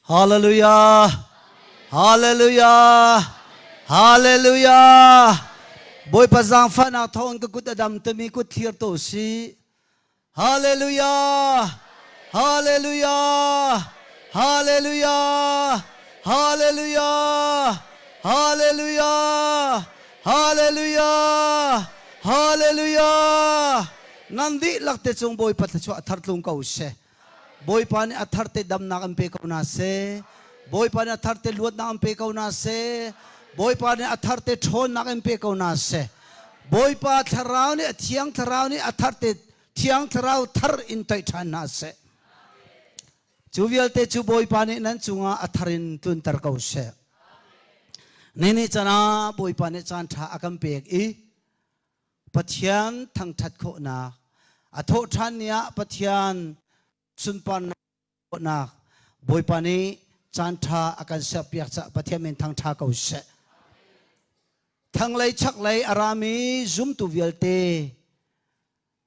Hallelujah! Hallelujah! Hallelujah! Bawipa zaangfahnak thawngin ka kut a dam timi kut thlir to si. Hallelujah! Hallelujah! Hallelujah! Hallelujah! Hallelujah! Hallelujah! Hallelujah! Nan dihlak te cung Bawipa thluachuah thar tlung ko seh. Bawipa nih a thar te damnak an pe ko hna seh. Bawipa nih a thar te luatnak an pe ko hna seh. Bawipa nih a thar te ṭhawnnak in pe ko hna seh. Bawipa thlarau nih a thiang thlarau nih a thar te thiang thlarau thar in toih ṭhan hna seh. Cu vialte cu Bawipa nih nan cungah a thar in tlunter ko seh. Nini can ah Bawipa nih caan ṭha a kan pek i Pathian thangṭhat khawhnak, a thawhṭhan ni ah Pathian sunparnak khawhnak Bawipa nih caanṭha a kan serpiak caah Pathian min thangṭha ko seh. Thanglei chaklei a rami zumtu vialte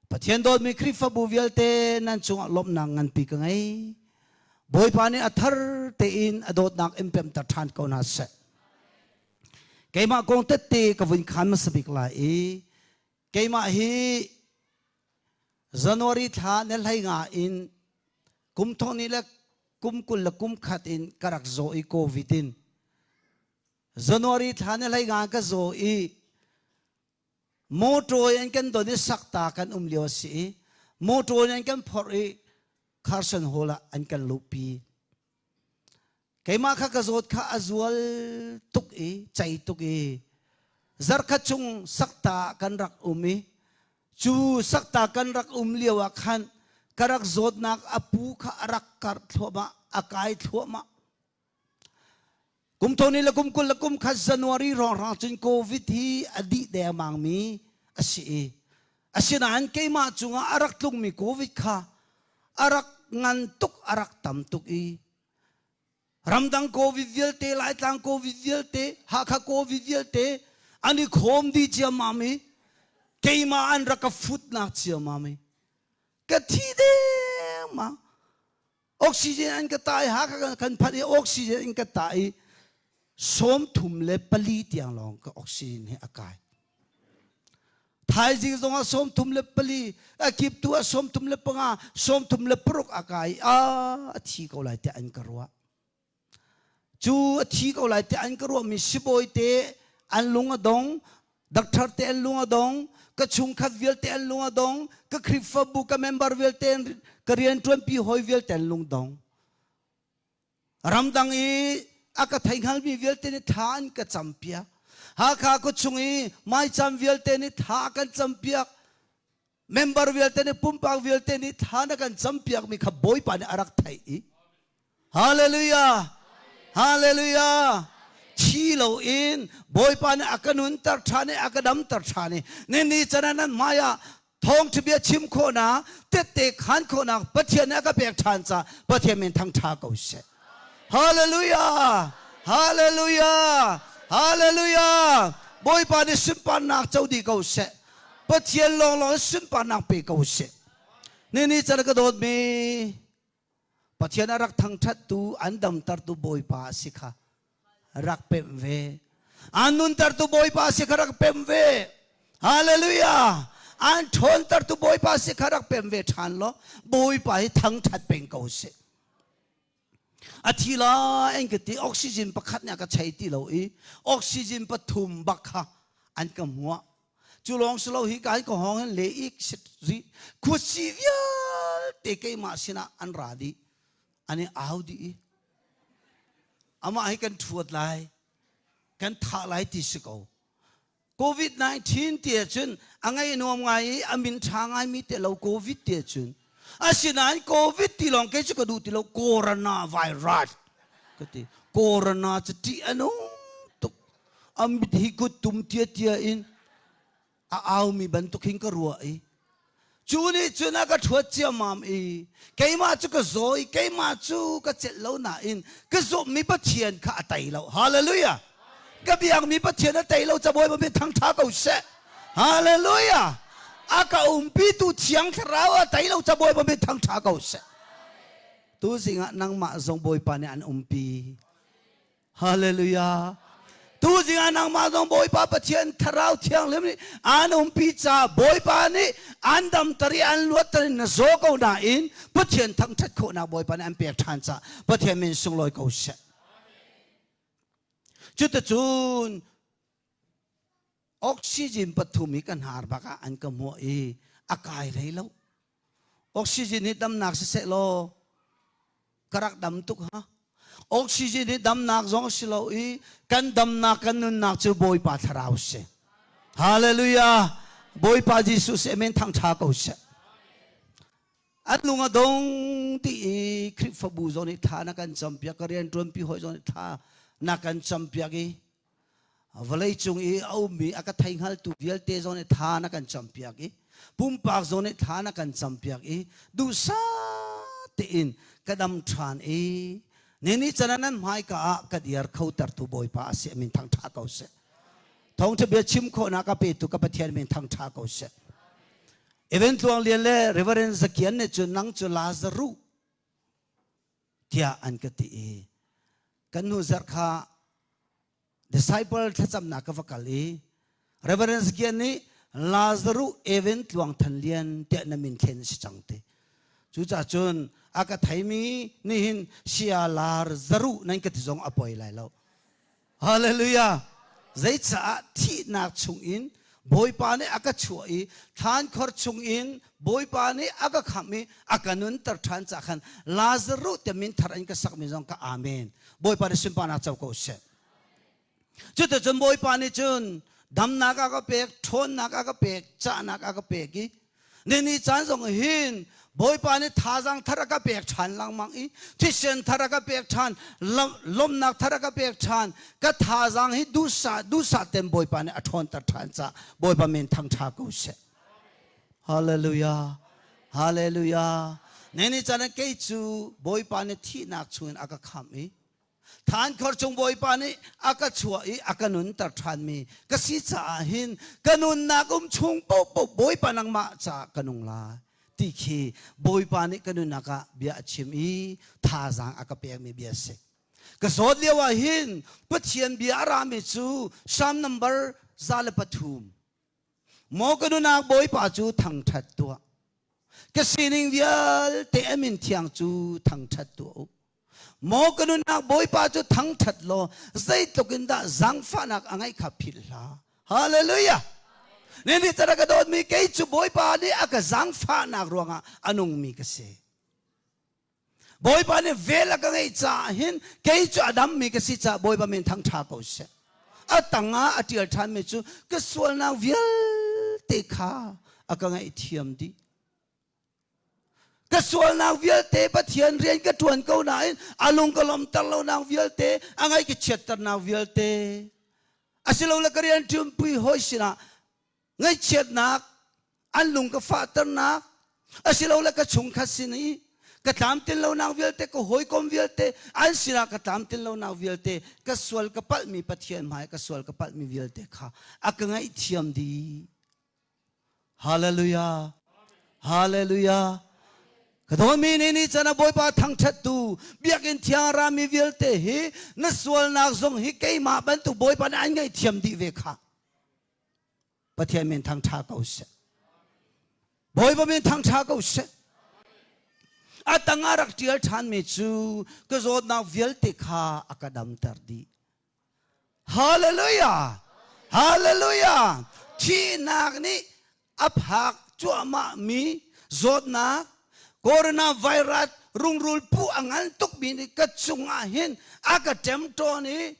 Pathian dawtmi Khrihfabu vialte nan cungah lawmhnak nganpi ka ngei. Bawipa nih a thar tein a dawtnak in pemter ṭhan ko hna seh. Keimah kong tette ka vun khan hmasa bik lai i keimah hi January thla ne hlei nga in kum thong ni le kum kul le kum khat in ka rak zaw i COVID in January thla ne hlei nga ka zaw i motor in kan don i sakta kan um lio a si i motor in an kan phorh i Carson Hall ah an kan luhpi. Keimah kha ka zawt kha a zual tuk i cei tuk i zarkhat chung sakta kan rak um i cu sakta kan rak um lio ah khan ka rak zawtnak a pu kha a rak karh thluahmah a kai thluahmah kum thoni le kum kul le kum khat January hrawnghrang cun COVID hi a dih dengmang mi a si i asinain keimah cungah a rak tlungmi COVID kha a rak ngan tuk a rak tam tuk i Ramdang COVID vialte, Laitlang COVID vialte, Hakha COVID vialte an i khawm dih ciammam i keimah an rak ka futnak ciammam i ka thi dengmang. Oxygen an ka tah i Hakha kan phanh i oxygen an ka tah i 34 tiang lawng ka oxygen hi a kai. Thaizing zongah 34, a kiptu ah 35, 36 a kai a a thi ko lai tiah an ka ruah. Cu a thi ko lai tiah an ka ruahmi sibawi te an lung a dong, doctor te an lung a dong, ka chungkhat vialte an lung a dong, ka Khrihfabu ka member vialte ka rianṭuanpi hawi vialte an lung dong. Ramdang i a ka theihngalmi vialte nih thla an ka campiak. Hakha khuachung i maicam vialte nih thla a kan campiak. Member vialte nih pumpak vialte nih thla na kan campiakmi kha Bawipa nih a rak theih i Hallelujah! Hallelujah! Thi loin Bawipa nih a ka nunter ṭhan i a ka damter ṭhan i nini can ah nan hmai ah thawngṭhabia chim khawhnak tette khaan khawhnak Pathian nih a ka pek ṭhan caah Pathian min thangṭha ko seh. Hallelujah! Hallelujah! Hallelujah! Bawipa nih sunparnak co dih ko seh. Pathian lawnglawng in sunparnak pe ko seh. Nini can ka dawtmi Pathian a rak thangṭhattu an damtertu Bawipa a si kha rak pemh ve. An nuntertu Bawipa a si kha rak pemh ve. Hallelujah! An ṭhawntertu Bawipa a si kha rak pemh ve ṭhan law Bawipa hi thangṭhat peng ko sih. A thi lai an ka ti oxygen pakhat nih a ka chei ti lo i oxygen pathum bak kha an ka hmuah. Cu lawng si lo hi ka hi ka hawng hin le ik sit ri khuasi vialte keimah sinah an ra dih an i au dih i amah hi kan ṭhuat lai kan thah lai ti si ko COVID-19 ti ahcun a ngei nuam ngai i a min ṭha ngaimi te lo COVID ti ahcun asinain COVID ti lawng kei cu ka duh ti lo coronavirus ka ti corona cu ṭih a nung tuk a mit hi kut tum tia in a aumi bantuk hin ka ruah i cu nih cun a ka ṭhuat ciammam i keimah cu ka zaw i keimah cu ka celh lo nain ka zumhmi Pathian kha a tei lo hallelujah ka biakmi Pathian a tei lo cabawi ba thangṭha ko seh hallelujah a ka umpitu thiang thlarau a tei lo cabawi ba thangṭha ko seh. Tuzing ah nangmah zong Bawipa nih an umpi. Hallelujah. Tuzing ah nangmah zong Bawipa Pathian Thlarau Thianghlim nih an umpi ca Bawipa nih an damter i an luatter in na zaw ko nain Pathian thangṭhat khawhnak Bawipa nih an pek ṭhan ca Pathian min sunglawi ko seh. Cuticun oxygen pathum hi ka hnar bak ah an ka hmuah i a kai hlei lo. Oxygen hi damnak siseh law ka rak dam tuk ha. Oxygen hi damnak zong si lo i kan damnak kan nunnak cu Bawipa thlarau si. Hallelujah. Bawipa Jesuh si amen thangtha ko seh. An lung a dong ti i Khrihfabu zong nih thla na kan campiak ka rian ṭuanpi hawi zong nih thla na kan campiak i vawleicung i a ummi a ka thei hngaltu vialte zong nih tha na kan campiak i pumpak zong nih tha na kan campiak i duhsah tein ka dam ṭhan i nini can ah nan hmaika ah ka diar kho tertu Bawipa a si min thangṭha ko seh. Thawngṭha bia chim khawhnak a petu ka Pathian min thangṭha ko seh. Even Tluang Lian le Reverend Zakian nih cun nang cu Lazaruh tiah an ka ti i kan hnu zarh kha disciple thlacamnak ka va kal i Reverend Zakian nih Lazaruh Evan Tluang Than Lian tiah na min thlen si cang ti. Cucaah cun a ka theimi nihin sia lar zaruh nan ka ti zong a poi lai lo. Hallelujah! Zeicaah thihnak chungin Bawipa nih a ka chuah i thlankhor chungin Bawipa nih a ka khamh i a ka nunter ṭhan caah khan Lazaruh te min thar in ka sakmi zong ka amen. Bawipa nih sunparnak co ko seh. Cuticun Bawipa nih cun damnak a ka pek, ṭhawnnak a ka pek, cahnak a ka pek i Nini caan zong hin Bawipa nih thazaang thar a ka pek ṭhan lengmang i thisen thar a ka pek ṭhan, lawmhnak thar a ka pek ṭhan. Ka thazaang hi duhsah duhsah ten Bawipa nih a ṭhawnter ṭhan caah Bawipa min thangṭha ko seh. Hallelujah. Hallelujah. Nini caan ah kei cu Bawipa nih thihnak chungin a ka khamh i Thankhor chung Bawipa nih a ka chuah i a ka nunter ṭhanmi ka si caah hin ka nunnak um chung paohpaoh Bawipa nangmah caah ka nung lai ti khi Bawipa nih ka nunnak ah bia a chim i thazaang a ka pekmi bia a si. Ka zawt lio ah hin Pathian bia a rami cu Psalm number 103. Maw ka nunak Bawipa cu thangṭhat tuah. Ka sining vialte a min thiang cu thangṭhat tuah u. Maw ka nunnak Bawipa cu thangṭhat law zeitluk in dah zaangfahnak a ngeih kha philh hlah. Hallelujah! Nini cara ka dawtmi kei cu Bawipa nih a ka zaangfahnak ruangah a nungmi ka si. Bawipa nih vel a ka ngeih caah hin kei cu a dammi ka si caah Bawipa min thangṭha ko seh. A tangah a ṭial ṭhanmi cu ka sualnak vialte kha a ka ngaihthiam dih. Ka sualnak vialte Pathian rian ka ṭuan ko nain a lung ka lawmter lonak vialte, a ngaih ka chiatternak vialte, asilole ka rian ṭuanpui hawi sinah ngaihchiatnak, an lung ka fahternak, asilole ka chungkhat sin i ka tlamtlin lonak vialte, ka hawikom vialte, an sinah ka tlamtlin lonak vialte, ka sual ka palhmi Pathian hmai ka sual ka palhmi vialte kha a ka ngaihthiam dih. Hallelujah. Hallelujah. Ka dawmi nih ni can ah Bawipa thangṭhattu biakinn thiang rami vialte hi na sualnak zong hi keimah bantuk Bawipa nih an ngaihthiam dih ve kha. Pathian min thangṭha ko seh. Bawipa min thangṭha ko seh. A tang ah rak ṭial ṭhanmi cu ka zawtnak vialte kha a ka damter dih. Hallelujah! Hallelujah! Thihnak nih a phak cuahmah mi zawtnak coronavirus rungrul pu a ngan tukmi nih ka cungah hin a ka ṭemṭawn i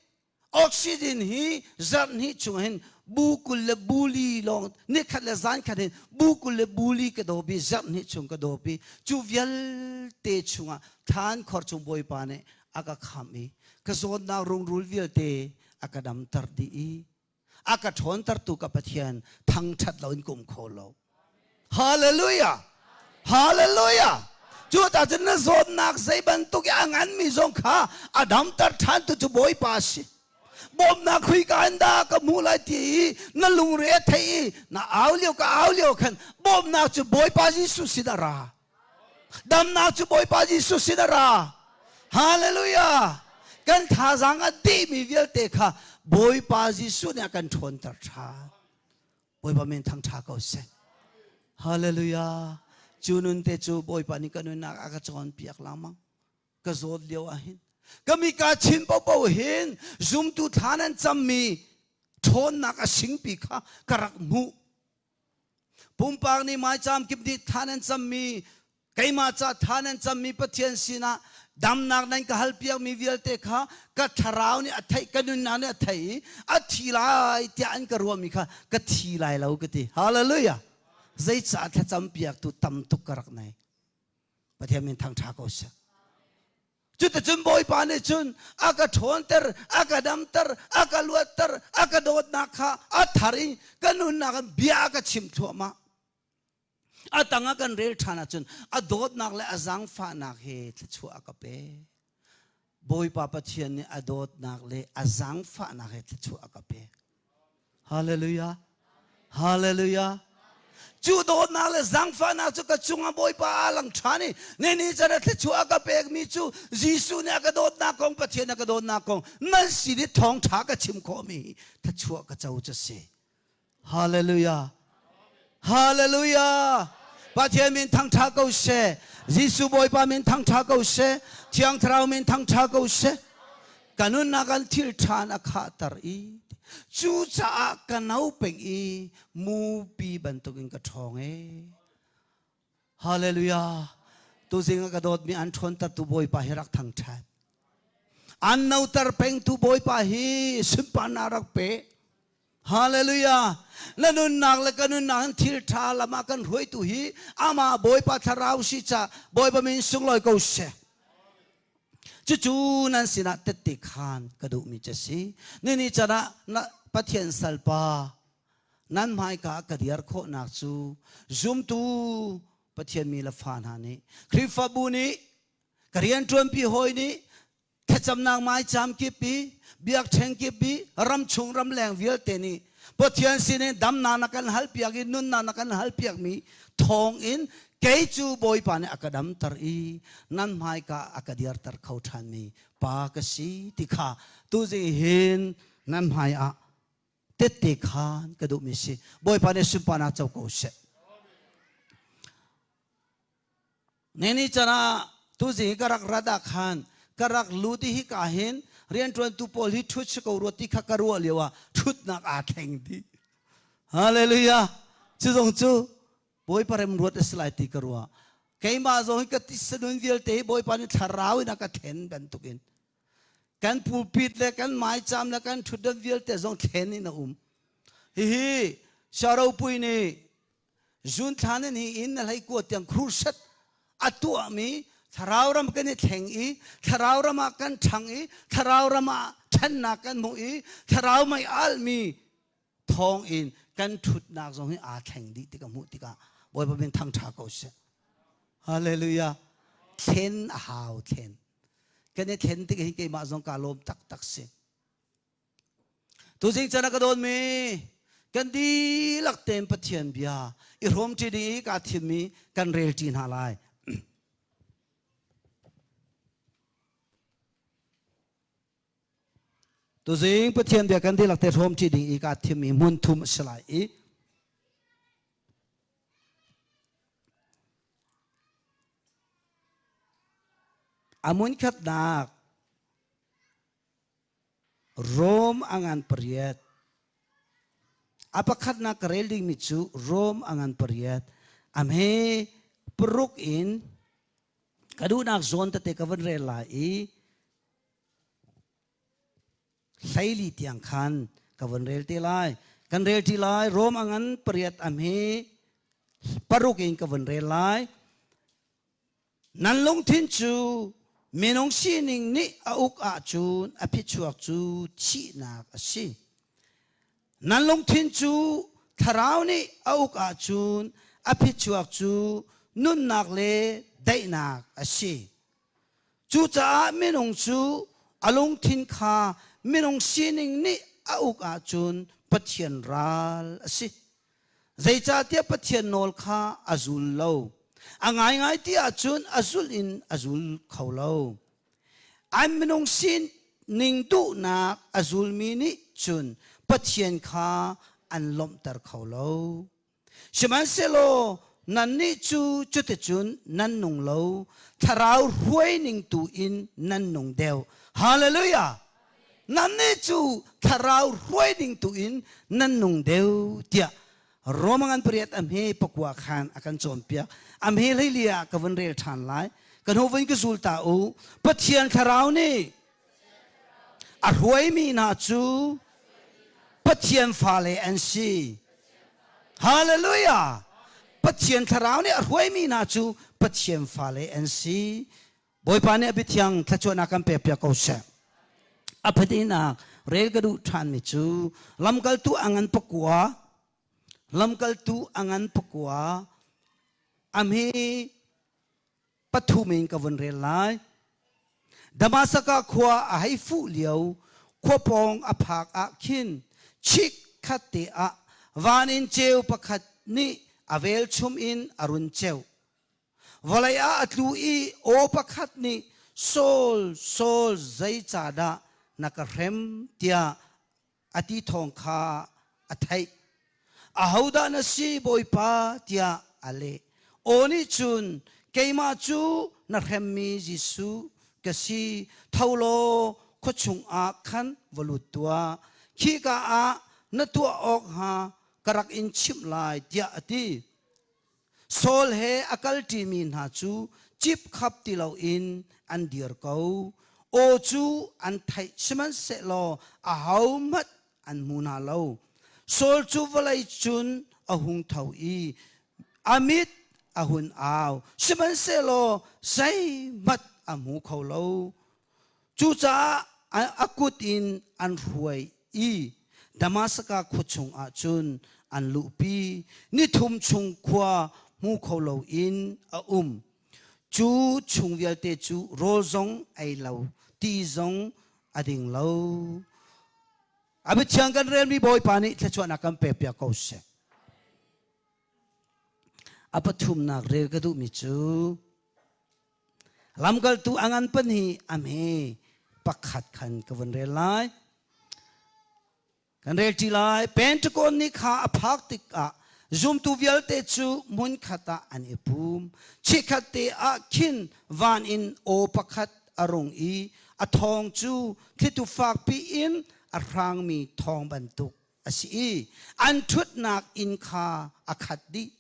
oxygen hi zarh hnih chung hin bu 20 le bu li lawng nikhat le zan khat hin bu 20 le bu li ka dawp i zarh hnih chung ka dawp i cu vialte chungah thlan khor chung Bawipa nih a ka khamh i ka zawtnak rungrul vialte a ka damter dih i a ka ṭhawntertu ka Pathian thangṭhat loin ka um kho lo. Hallelujah! Hallelujah! Cu ta cun na zawtnak zei bantuk i a nganmi zong kha a damter ṭhantu cu Bawipa a si. Bawmnak khuika in dah ka hmuh lai ti i na lungre a theih i na au lio ka au lio khan bawmnak cu Bawipa Jesuh sin a ra. Damnak cu Bawipa Jesuh sin a ra. Hallelujah! Kan thazaang a dihmi vialte kha Bawipa Jesuh nih a kan ṭhawnter ṭhan. Bawipa min thangṭha ko seh. Hallelujah! Cu nun te cu Bawipa nih ka nunnak a ka cawnpiak lengmang. Ka zawt lio ah hin ka mika chin popo hin zumtu thla nan cammi ṭhawnnak a singpi kha ka rak hmuh. Pumpak nih maicaam kip nih thla nan cammi, keimah ca thla nan cammi Pathian sinah damnak nan ka halpiakmi vialte kha ka thlarau nih a theih, ka nunnak nih a theih i a thi lai tiah an ka ruahmi kha ka thi lai lo ka ti. Hallelujah! Zeicah thlacam piaktu tam tuk ka rak nei. Pathian min thangṭha ko seh. Cuticun Bawipa nih cun a ka ṭhawnter, a ka damter, a ka luatter, a ka dawtnak kha a thar in ka nunnak in bia a ka chimh thluahmah. A tang ah kan rel ṭhan ahcun a dawtnak le a zaangfahnak he thluachuah a ka pek. Bawipa Pathian nih a dawtnak le a zaangfahnak he thluachuah a ka pek. Hallelujah. Hallelujah. Cu dawtnak le zaangfahnak cu ka cungah Bawipa aa lang ṭhan i nini can a thluachuah a ka pekmi cu Jesuh nih a ka dawtnak kong Pathian a ka dawtnak kong nan sin i thawngṭha ka chim khawhmi thluachuah ka co cu si. Hallelujah. Hallelujah. Pathian min thangṭha ko seh. Jesuh Bawipa min thangṭha ko seh. Thiang Thlarau min thangṭha ko seh. Ka nunnak an thil ṭhan a khahter i cucaah ka no peng i mupi bantukin ka ṭhawng e. Hallelujah. Tuzing ah ka dawtmi an ṭhawntertu Bawipa hi rak thangṭhat. An noter pengtu Bawipa hi sunparnak rak pe. Hallelujah! Na nunnak le ka nunnak in thil ṭha lam ah kan hruaitu hi amah Bawipa Thlarau si ca Bawipa min sunglawi ko seh. Cucu nan sinah tette khan ka duhmi cu si. Nini can ah na Pathian salpa nan hmaika ah ka diar khawhnak cu zumtu Pathian mi le fa hna nih Khrihfabu nih ka rianṭuanpi hawi nih thlacamnak maicaam kip i biakṭheng kip i ramchung ramleng vialte nih Pathian sinin damnak na kan halpiak i nunnak na kan halpiakmi thawng in kei cu Bawipa nih a ka damter i nan hmaika a ka dirter kho ṭhanmi pa ka si ti kha tuzing hin nan hmai ah tette khan ka duhmi si. Bawipa nih sunparnak co ko seh. Nini can ah tuzing ka rak rat ah khan ka rak lut i hika hin rianṭuantu pawl hi ṭhut si ko rua ti kha ka ruah lio ah ṭhutnak aa thleng dih. Hallelujah. Cu zong cu Bawipa rem ruat a si lai ti ka ruah. Keimah zong hi ka tisa nun vialte hi Bawipa nih thlarau in a ka thlen bantukin kan pulpit le kan maicaam le kan ṭhutdan vialte zong thlen in a um. Hihi Siaropui nih Zun thla na ni in na hlei kua tiang crusade a tuahmi thlarau ram kan i thleng i thlarau ram ah kan ṭhang i thlarau ram ah ṭhannak kan hmuh i thlarau mei almi thawng in kan ṭhutnak zong hi aa thleng dih ti ka hmuh tikah Bawipa min thangṭha ko seh. Hallelujah. Thlen a hau thlen. Kan i thlen tik hin keimah zong kaa lawm taktak si. Tuzing chan a ka dawtmi kan dihlak tein Pathian bia i hrawmṭi ding i kaa thimmi kan relṭi hna lai. Tuzing Pathian bia kan dihlak te hrawmṭi ding i kaa thimmi hmun thum a si lai i a hmunkhatnak Rom a ngan pariat. A pakhatnak ka rel dingmi cu Rom a ngan pariat. A hme paruk in ka duhnak zawn tete ka van rel lai i hleili tiang khan ka van rel te lai. Kan rel ṭi lai. Rom a ngan pariat a hme paruk in ka van rel lai. Nan lungthin cu minung sining nih a uk ahcun a phichuak cu thihnak a si. Nan lungthin cu thlarau nih a uk ahcun a phichuak cu nunnak le daihnak a si. Cucaah minung cu a lungthin kha minung sining nih a uk ahcun Pathian ral a si. Zeicahtiah Pathian nawl kha a zul lo. A ngaingai ti ahcun a zulh in a zul kho lo. An minung sining duhnak a zulmi nih cun Pathian kha an lawmhter kho lo. Sihmanhsehlaw nannih cu cuticun nan nung lo, thlarau hruaining tu in nan nung deuh. Hallelujah! Nannih cu thlarau hruaining tu in nan nung deuh tiah Roma ngan pariat a hme pakua khan a kan cawnpiak. A hme hleili ah ka vun rel ṭhan lai. Ka hnu vun ka zul ta u. Pathian thlarau nih a hruaimi hna cu Pathian fale an si. Hallelujah! Pathian thlarau nih a hruaimi hna cu Pathian fale an si. Bawipa nih a biathiang thluachuahnak kan pekpiak ko seh. A pahnihnak rel ka duh ṭhanmi cu lamkaltu a ngan pakua lamkaltu a ngan pakua a hme pathum in ka vun rel lai. Damasaka khua a hei fuh lio khua pawng a phak ah khin chikkhat te ah van in ceu pakhat nih a velchum in a run ceuh. Vawlei ah a tlu i aw pakhat nih Saul, Saul, zeicahdah na ka hrem tiah a ti thawng kha a theih. Ahodah na si, Bawipa? tiah a leh. Aw nih cun keimah cu na hremmi Jesuh ka si. Tho law khua chungah khan va lut tuah. Khika ah na tuah awk hnga ka rak in chimh lai, tiah a ti. Saul he a kalṭimi hna cu cipkhap ti loin an dir ko. Aw cu an theih sihmanhsehlaw ahohmanh an hmu hna lo. Saul cu vawlei cun a hung tho i a mit a hun au, sihmanhsehlaw zeihmanh a hmu kho lo. Cucaah a kut in an hruai i Damaskas khua chungah cun an luhpi. Nithum chung khua hmu kho loin a um. Cu chung vialte cu rawl zong ei lo, ti zong a ding lo. A biathiang kan relmi Bawipa nih thluachuahnak kan pekpiak ko seh. A pathumnak rel ka duhmi cu Lamkaltu a ngan pahnih a hme pakhat khan ka vun rel lai. Kan rel ṭi lai. Pentecost ni kha a phak tikah zumtu vialte cu hmunkhat ah an i pum. Chikkhat te ah khin van in aw pakhat a rung i a thawng cu thlitu fakpi in a hrangmi thawng bantuk a si i an ṭhutnak inn kha a khat dih.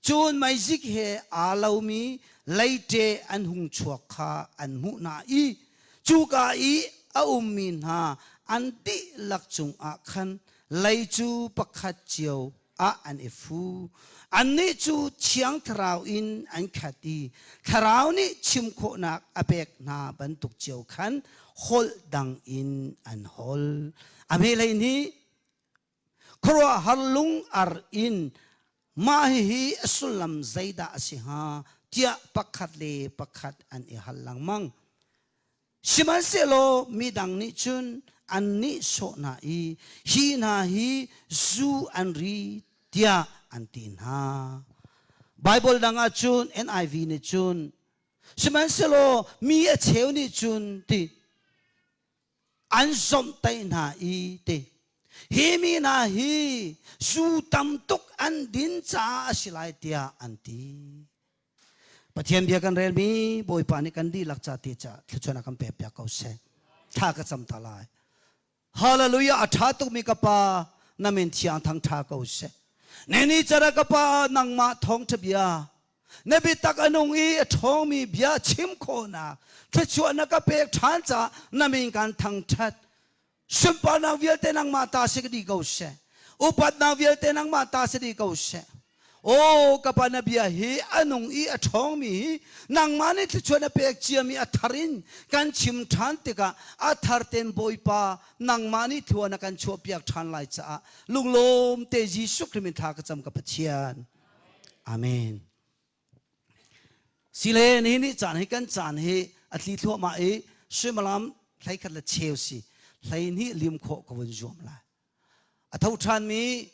Cun meizik he aa lomi leite an hung chuak kha an hmuh hna i cuka i a ummi hna an dihlak cungah khan lei cu pakhat cio ah an i fu. Annih cu Thiang Thlarau in an khat i Thlarau nih chim khawhnak a pek hna bantuk cio khan holh dang in an holh. A hmelei nih khuaruahhar lung ar in mah hihi a sullam zeidah a si hnga tiah pakhat le pakhat an i hal lengmang. Sihmanhsehlaw midang nih cun an nihsawh hna i hi hna hi zu an ri tiah an ti hna. Baibal dang ah cun NIV nih cun sihmanhsehlaw mi a cheu nih cun ti an zomhtaih hna i ti hi mi hna hi zu tam tuk an din caah a si lai tiah an ti. Pathian bia kan relmi Bawipa nih kan dihlak ca te ca thluachuahnak kan pek piak ko seh. Thla ka cam ta lai. Hallelujah a ṭha tukmi ka pa na min thiang thang ṭha ko seh. Neni cara ka pa nangmah thawngṭha bia na biatak a nung i a ṭhawngmi bia chim khawhnak thluachuah na ka pek ṭhan caah na min kan thangṭhat. Sunparnak vialte nangmah ta si dih ko seh. Upatnak vialte nangmah ta si dih ko seh. Aw ka pa na bia hi a nung i a ṭhawngmi hi nangmah nih thluachuah na pek ciami a thar in kan chim ṭhan tikah a thar ten Bawipa nangmah nih thlua na kan chuahpiak ṭhan lai caah lunglawm te Jesuh Khrih min thla ka cam ka Pathian. Amen. Sile nihin ni caan hi kan caan hi a tli thluahmah i suimilam 11 le cheu si 12 lim khawh ka vun zuam lai. A tho ṭhanmi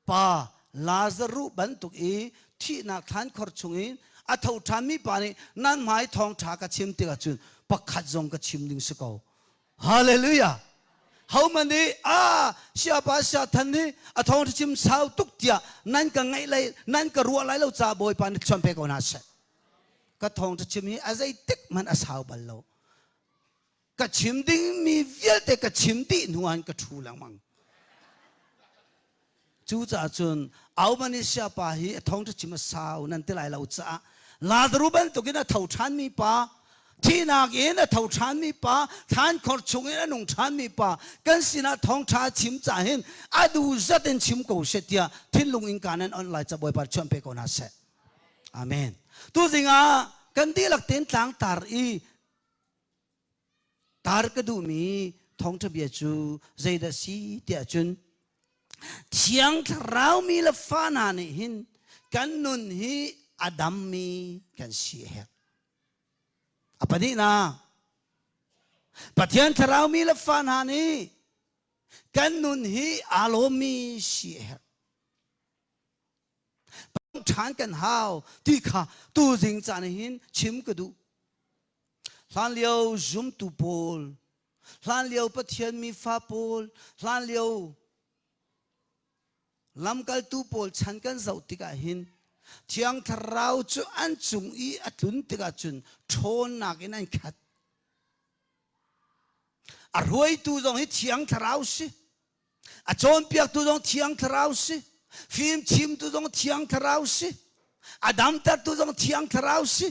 pa Lazaruh bantuk i thihnak thlan khor chungin A tho ṭhanmi pa nih nan hmai thawngṭha ka chim tikah cun pakhat zong ka chim ding si ko. Hallelujah! Hohmanh nih a siapa sia than nih a thawngṭha chim sau tuk tiah nan ka ngaih lai nan ka ruah lai lo ca Bawipa nih chuan pe ko hna seh. Ka thawngṭha chim hi a zeitik hmanh a sau bal lo. Ka chim dingmi vialte ka chim dih hnu ah ka ṭhu lengmang. Cucaah cun Aumanisia pa hi a thawngṭha chim a sau nan ti lai lo caah Lazaru bantukin a tho ṭhanmi pa, thihnak in a tho ṭhanmi pa, thlankhor chungin a nung ṭhanmi pa kan sinah thawngṭha a chim caah hin a duh zat in chim ko seh tiah thinlung innka nan onh lai ca Bawipa chuan pe ko hna seh. Amen. Tuzing ah kan dihlak tein tlangtar i Tar ka duhmi thawngṭha bia cu zeidah si tiah cun Thiang Thlarau mi le fa hna nih hin kan nun hi a dammi kan si a herh. A pahnihnak, Pathian Thlarau mi le fa hna nih kan nun hi aa lawmmi si a herh. Ṭhan kan hau ti kha tuzing caan hin chim ka duh. Hlanlio zumtu pawl, hlanlio Pathian mi fa pawl, hlanlio lamkaltu pawl chan kan zoh tikah hin Thiang Thlarau cu an cung i a tlun tikah cun ṭhawnnak in an khat. A hruaitu zong hi Thiang Thlarau si. A cawnpiaktu zong Thiang Thlarau si. Fimchimtu zong Thiang Thlarau si. A damtertu zong Thiang Thlarau si.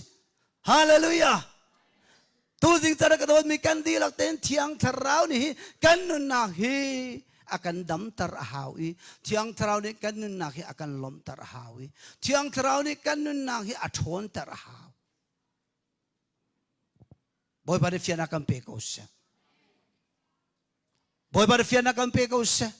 Hallelujah. Tuzing cara ka dawtmi kan dihlak tein Thiang Thlarau nih hi kan nunnak hi a kan damter a hau i Thiang Thlarau nih kan nunnak hi a kan lawmhter a hau i Thiang Thlarau nih kan nunnak hi a ṭhawnter a hau. Bawipa nih fiannak kan pe ko seh. Bawipa nih fiannak kan pe ko seh.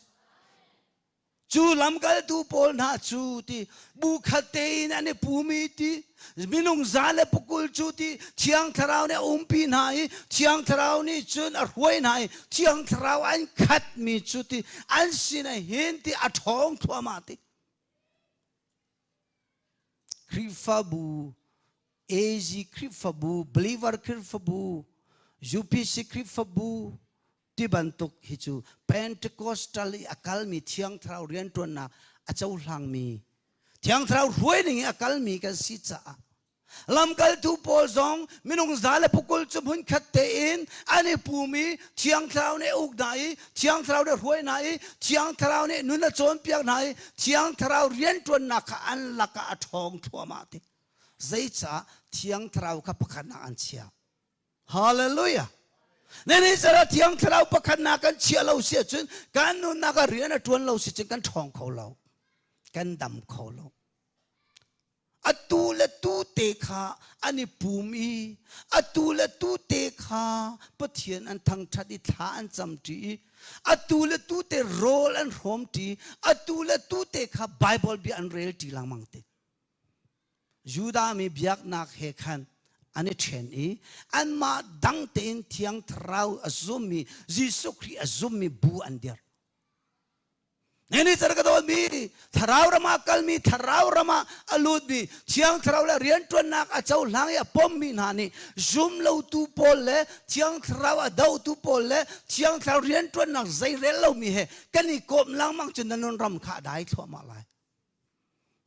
Cu lamkaltu pawl hna cu ti bu khat tein an i pumi ti minung za le pukul cu ti Thiang Thlarau nih a umpi hna i Thiang Thlarau nih cun a hruai hna i Thiang Thlarau an khatmi cu ti an sin ah hin ti a ṭhawng thluahmah ti. Khrihfabu AZ Khrihfabu, Believer Khrihfabu, UPC Khrihfabu ti bantuk hi cu Pentecostal i a kalmi Thiang Thlarau rianṭuannak a cohlangmi Thiang Thlarau hruaining i a kalmi kan si caah lamkaltu pawl zong minung za le pukul cu hmunkhat tein an i pum i Thiang Thlarau nih a uk hna i Thiang Thlarau nih a hruai hna i Thiang Thlarau nih nun a cawnpiak hna i Thiang Thlarau rianṭuannak kha an lakah a ṭhawng thluahmah ti. Zeicah Thiang Thlarau kha pakhatnak an chiah? Hallelujah! Nini zara Thiang Thlarau pakhatnak kan chiah lo si ahcun kan nunnak ah rian a ṭuan lo si cun kan ṭhawng kho lo. Kan dam kho lo. Atu le tu te kha an i pum i atu le tu te kha Pathian an thangṭhat i thla an camṭi i atu le tu te rawl an hrawmṭi atu le tu te kha Bible bia an relṭi lengmang te. Judah mi biaknak he khan an i ṭhen i anmah dang tein Thiang Thlarau a zummi Jesuh Khrih a zummi bu an dirh. Nini car ka dawtmi thlarau ram ah kalmi thlarau ram ah a lutmi Thiang Thlarau le rianṭuannak a cohlang i a pommi hna nih zum lotu pawl le Thiang Thlarau a dohtu pawl le Thiang Thlarau rianṭuannak zeirel lomi he kan i kawm lengmang cun na nun ram kha a dai thluahmah lai.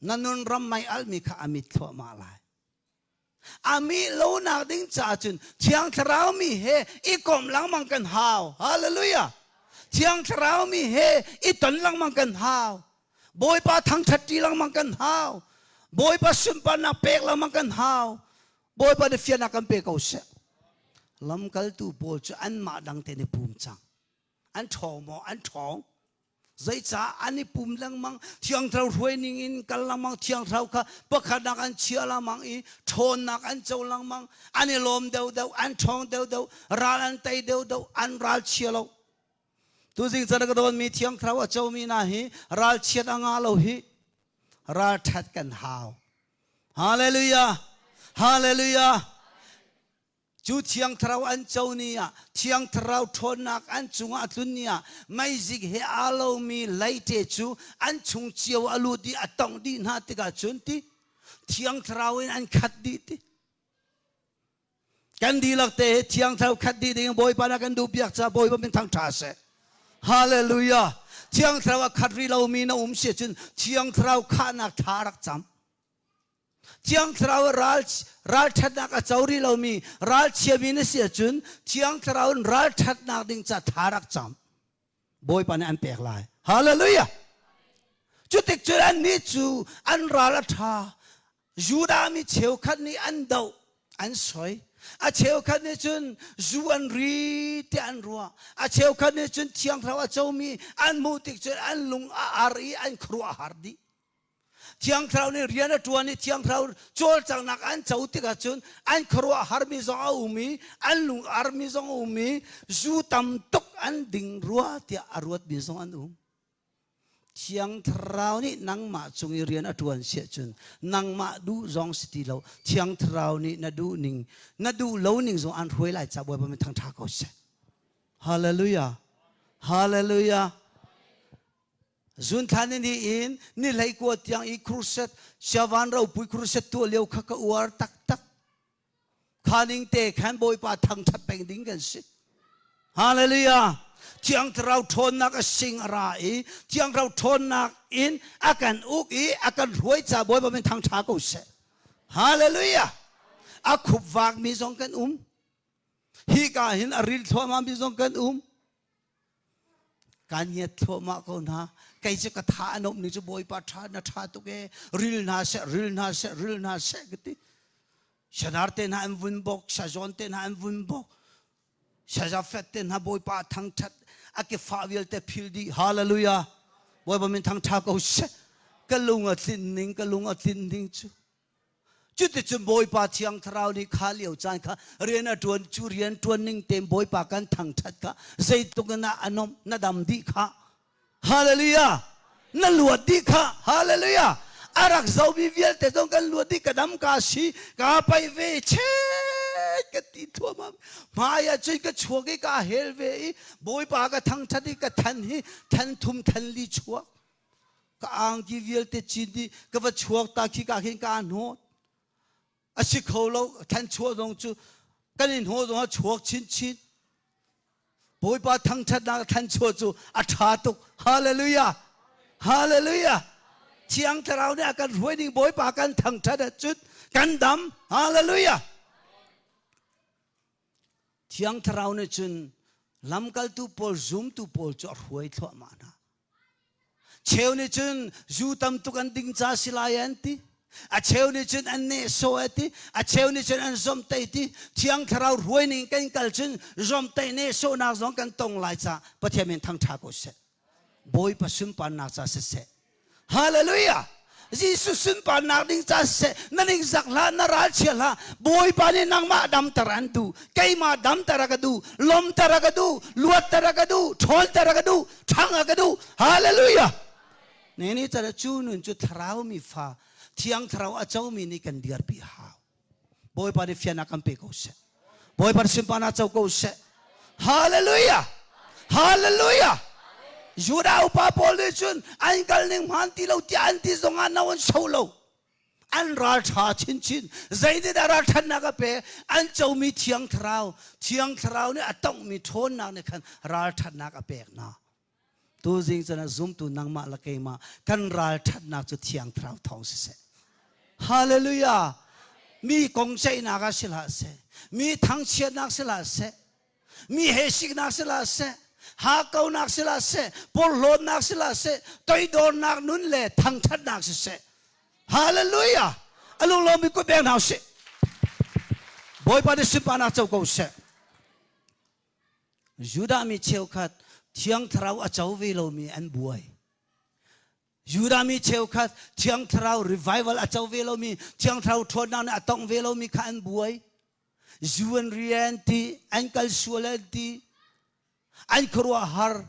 Na nun ram mei alhmi kha a mit thluahmah lai. A mih lonak ding caah cun Thiang Thlarau mi he i komh lengmang kan hau. Hallelujah! Thiang Thlarau mi he i ton lengmang kan hau. Bawipa thangṭhat ṭi lengmang kan hau. Bawipa sunparnak pek lengmang kan hau. Bawipa nih fiannak kan pe ko seh. Lamkaltu pawl cu anmah dang tein i pum cang. An ṭhawng maw? An ṭhawng. Zeicah an i pum lengmang Thiang Thlarau hruai ning in kal lengmang Thiang Thlarau kha pakhatnak an chia lengmang i ṭhawnnak an co lengmang an i lawm deuhdeuh an ṭhawng deuhdeuh ral an tei deuhdeuh an ral chia lo tuzing can ka dawnmi Thiang Thlarau a comi hna hi ralchiat a ngah lo hi ralṭhat kan hau Hallelujah Hallelujah Cu Thiang Thlarau an co ni ah, Thiang Thlarau ṭhawnnak an cungah a tlun ni ah, meizik he aa lomi leite cu an chung cio a lut i a tongh dih hna tikah cun ti. Thiang Thlarau in an khat dih ti. Kan dihlak te Thiang Thlarau khat dih ding Bawipa na kan duh piak ca Bawipa min thang ṭha seh. Hallelujah. Thiang Thlarau a khat rih lomi na um si cun Thiang Thlarau khahnak tha rak cam. Thiang Thlarau ral ralṭhatnak a co rih lomi ralchiami na si ahcun Thiang Thlarau in ralṭhatnak ding ca tha rak cam. Bawipa nih an pek lai. Hallelujah! Cutik cun annih cu an ral a ṭha. Judah mi cheukhat nih an doh, an soi. A cheukhat nih cun zu an ri tiah an ruah. A cheukhat nih cun Thiang Thlarau a comi an hmuh tik cun an lung a ar i an khuaruah a har dih. Thiang Thlarau nih rian a ṭuan i Thiang Thlarau cawlcanghnak an co tikah cun an khuaruah harmi zong a um i an lung armi zong a um i zu tam tuk an ding rua tiah a ruatmi zong an um. Thiang Thlarau nih nangmah cung i rian a ṭuan siah cun nangmah duh zong si ti lo Thiang Thlarau nih na duh ning na duh lo ning zong an hruai lai ca Bawipa min thangṭha ko seh. Hallelujah. Hallelujah. Zunthla ni ni in ni hleikua tiang i crusade siavan ropui crusade tuah lio kha ka uar taktak. Kha ning te khan Bawipa thangṭhat peng ding kan si. Hallelujah. Thiang Thlarau ṭhawnnak a sing a ra i Thiang Thlarau ṭhawnnak in a kan uk i a kan hruai ca Bawipa min thangṭha ko seh. Hallelujah. A khup vakmi zong kan um. Hi ka hin a ril thluahmah mi zong kan um. Kan ngiat thluahmah ko hna. Kei cu ka tha a nuamh ni cu Bawipa ṭha na ṭha tuk ee. Ril hna seh, ril hna seh, ril hna seh ka ti. Sanar te hna an vun bok, sazawn te hna an vun bok. Sazafet te hna Bawipa thangṭhat a ke fah vialte phil dih. Hallelujah. Bawipa min thangṭha ko seh. Ka lung a tlin ning, ka lung a tlin ning cu. Cuticun Bawipa Thiang Thlarau nih kha lio caan kha rian a ṭuan cu rian ṭuan ning tein Bawipa kan thangṭhat kha zeitluk in a nomh na dam dih kha. Hallelujah! Na luat dih kha. Hallelujah! A rak zomi vialte zong kan luat dih ka dam ka si ka pai ve chet ka ti thuamam hmai ah cun ka chuak i ka hel ve i Bawipa ka thangṭhat i ka than hi than thum than li chuak Ka angki vialte cin dih ka va chuak ta khi ka khin ka hnawt. A si kho lo than chuah zong cu kan in hnawh zong a chuak chinchin. Bawipa thangṭhatnak than chuah cu a ṭha tuk. Hallelujah. Hallelujah. Thiang Thlarau nih a kan hruai ding Bawipa kan thangṭhat ahcun kan dam. Hallelujah. Thiang Thlarau nih cun lamkaltu pawl zumtu pawl cu a hruai thluahmah hna. Cheu nih cun zu tam tuk an ding ca si lai an ti. A cheu nih cun an nehsawh a ti. A cheu nih cun an zomhtaih ti. Thiang Thlarau hruai ning kan kal cun zomhtaih nehsawhnak zong kan tong lai ca Pathian min thangṭha ko seh. Bawipa sunparnak ca siseh. Hallelujah! Jesuh sunparnak ding ca siseh, na ningzak hlah, na ralchia hlah. Bawipa nih nangmah damter an duh. Keimah damter a ka duh. Lawmter a ka duh. Luatter a ka duh. Ṭhawnter a ka duh. Ṭhang a ka duh. Hallelujah! Ne ni cara cu nun cu thlarau mi fa, thiang thlarau a comi nih kan dirpi hau. Bawipa nih fiannak kan pe ko seh. Bawipa nih sunparnak co ko seh. Hallelujah! Hallelujah! Judah upa pawl nih cun an kal ning hmaan ti lo tiah an ti zongah no an so lo. An ral ṭha chinchin. Zeitindah ralṭhatnak a pe? An comi Thiang Thlarau, Thiang Thlarau nih a tonghmi ṭhawnnak nih khan ralṭhatnak a pek hna. Tuzing cun a zumtu nangmah le keimah kan ralṭhatnak cu Thiang Thlarau thawng siseh. Hallelujah! Mi kong ceihnak ah si hlah seh, mi thangchiatnak si hlah seh, mi he siknak si hlah seh, hakkaunak si hlah seh, porhlawtnak si hlah seh, toidornak nun le thangṭhatnak siseh. Hallelujah! A lunglawmmi kut beng hna usih. Bawipa nih sunparnak co ko seh. Judah mi cheukhat Thiang Thlarau a co ve lomi an buai. Judah mi cheukhat Thiang Thlarau revival a co ve lomi, Thiang Thlarau ṭhawnnak nih a tongh ve lomi kha an buai. Zu an rian ti, an kal sual an ti, an khuaruah har.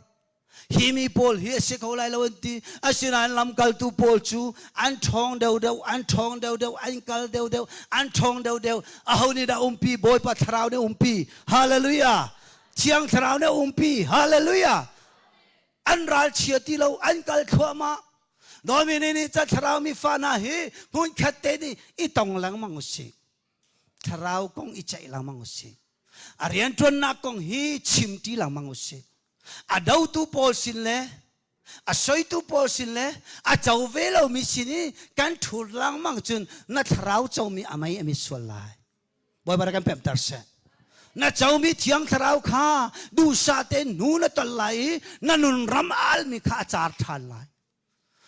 Hi mi pawl hi a si kho lai lo an ti. Asinain lamkaltu pawl cu an ṭhawng deuhdeuh, an ṭhawng deuhdeuh, an kal deuhdeuh, an ṭhawng deuhdeuh. Aho nih dah umpi? Bawipa Thlarau nih umpi. Hallelujah! Thiang Thlarau nih umpi. Hallelujah! An ralchia ti lo, an kal thluahmah. Dawmi nih nih ca thlarau mi fa hna hi hmunkhat te nih i tong lengmang usih. Thlarau kong i ceih lengmang usih. A rianṭuannak kong hi chimṭi lengmang usih. A dotu pawl sin le a soitu pawl sin le a co ve lomi sin i kan ṭhur lengmang cun na thlarau comi a mei a mit sual lai. Bawipa kan pemter seh. Na comi thiang thlarau kha duhsah tein hnu na tol lai i na nun ram almi kha a car ṭhan lai.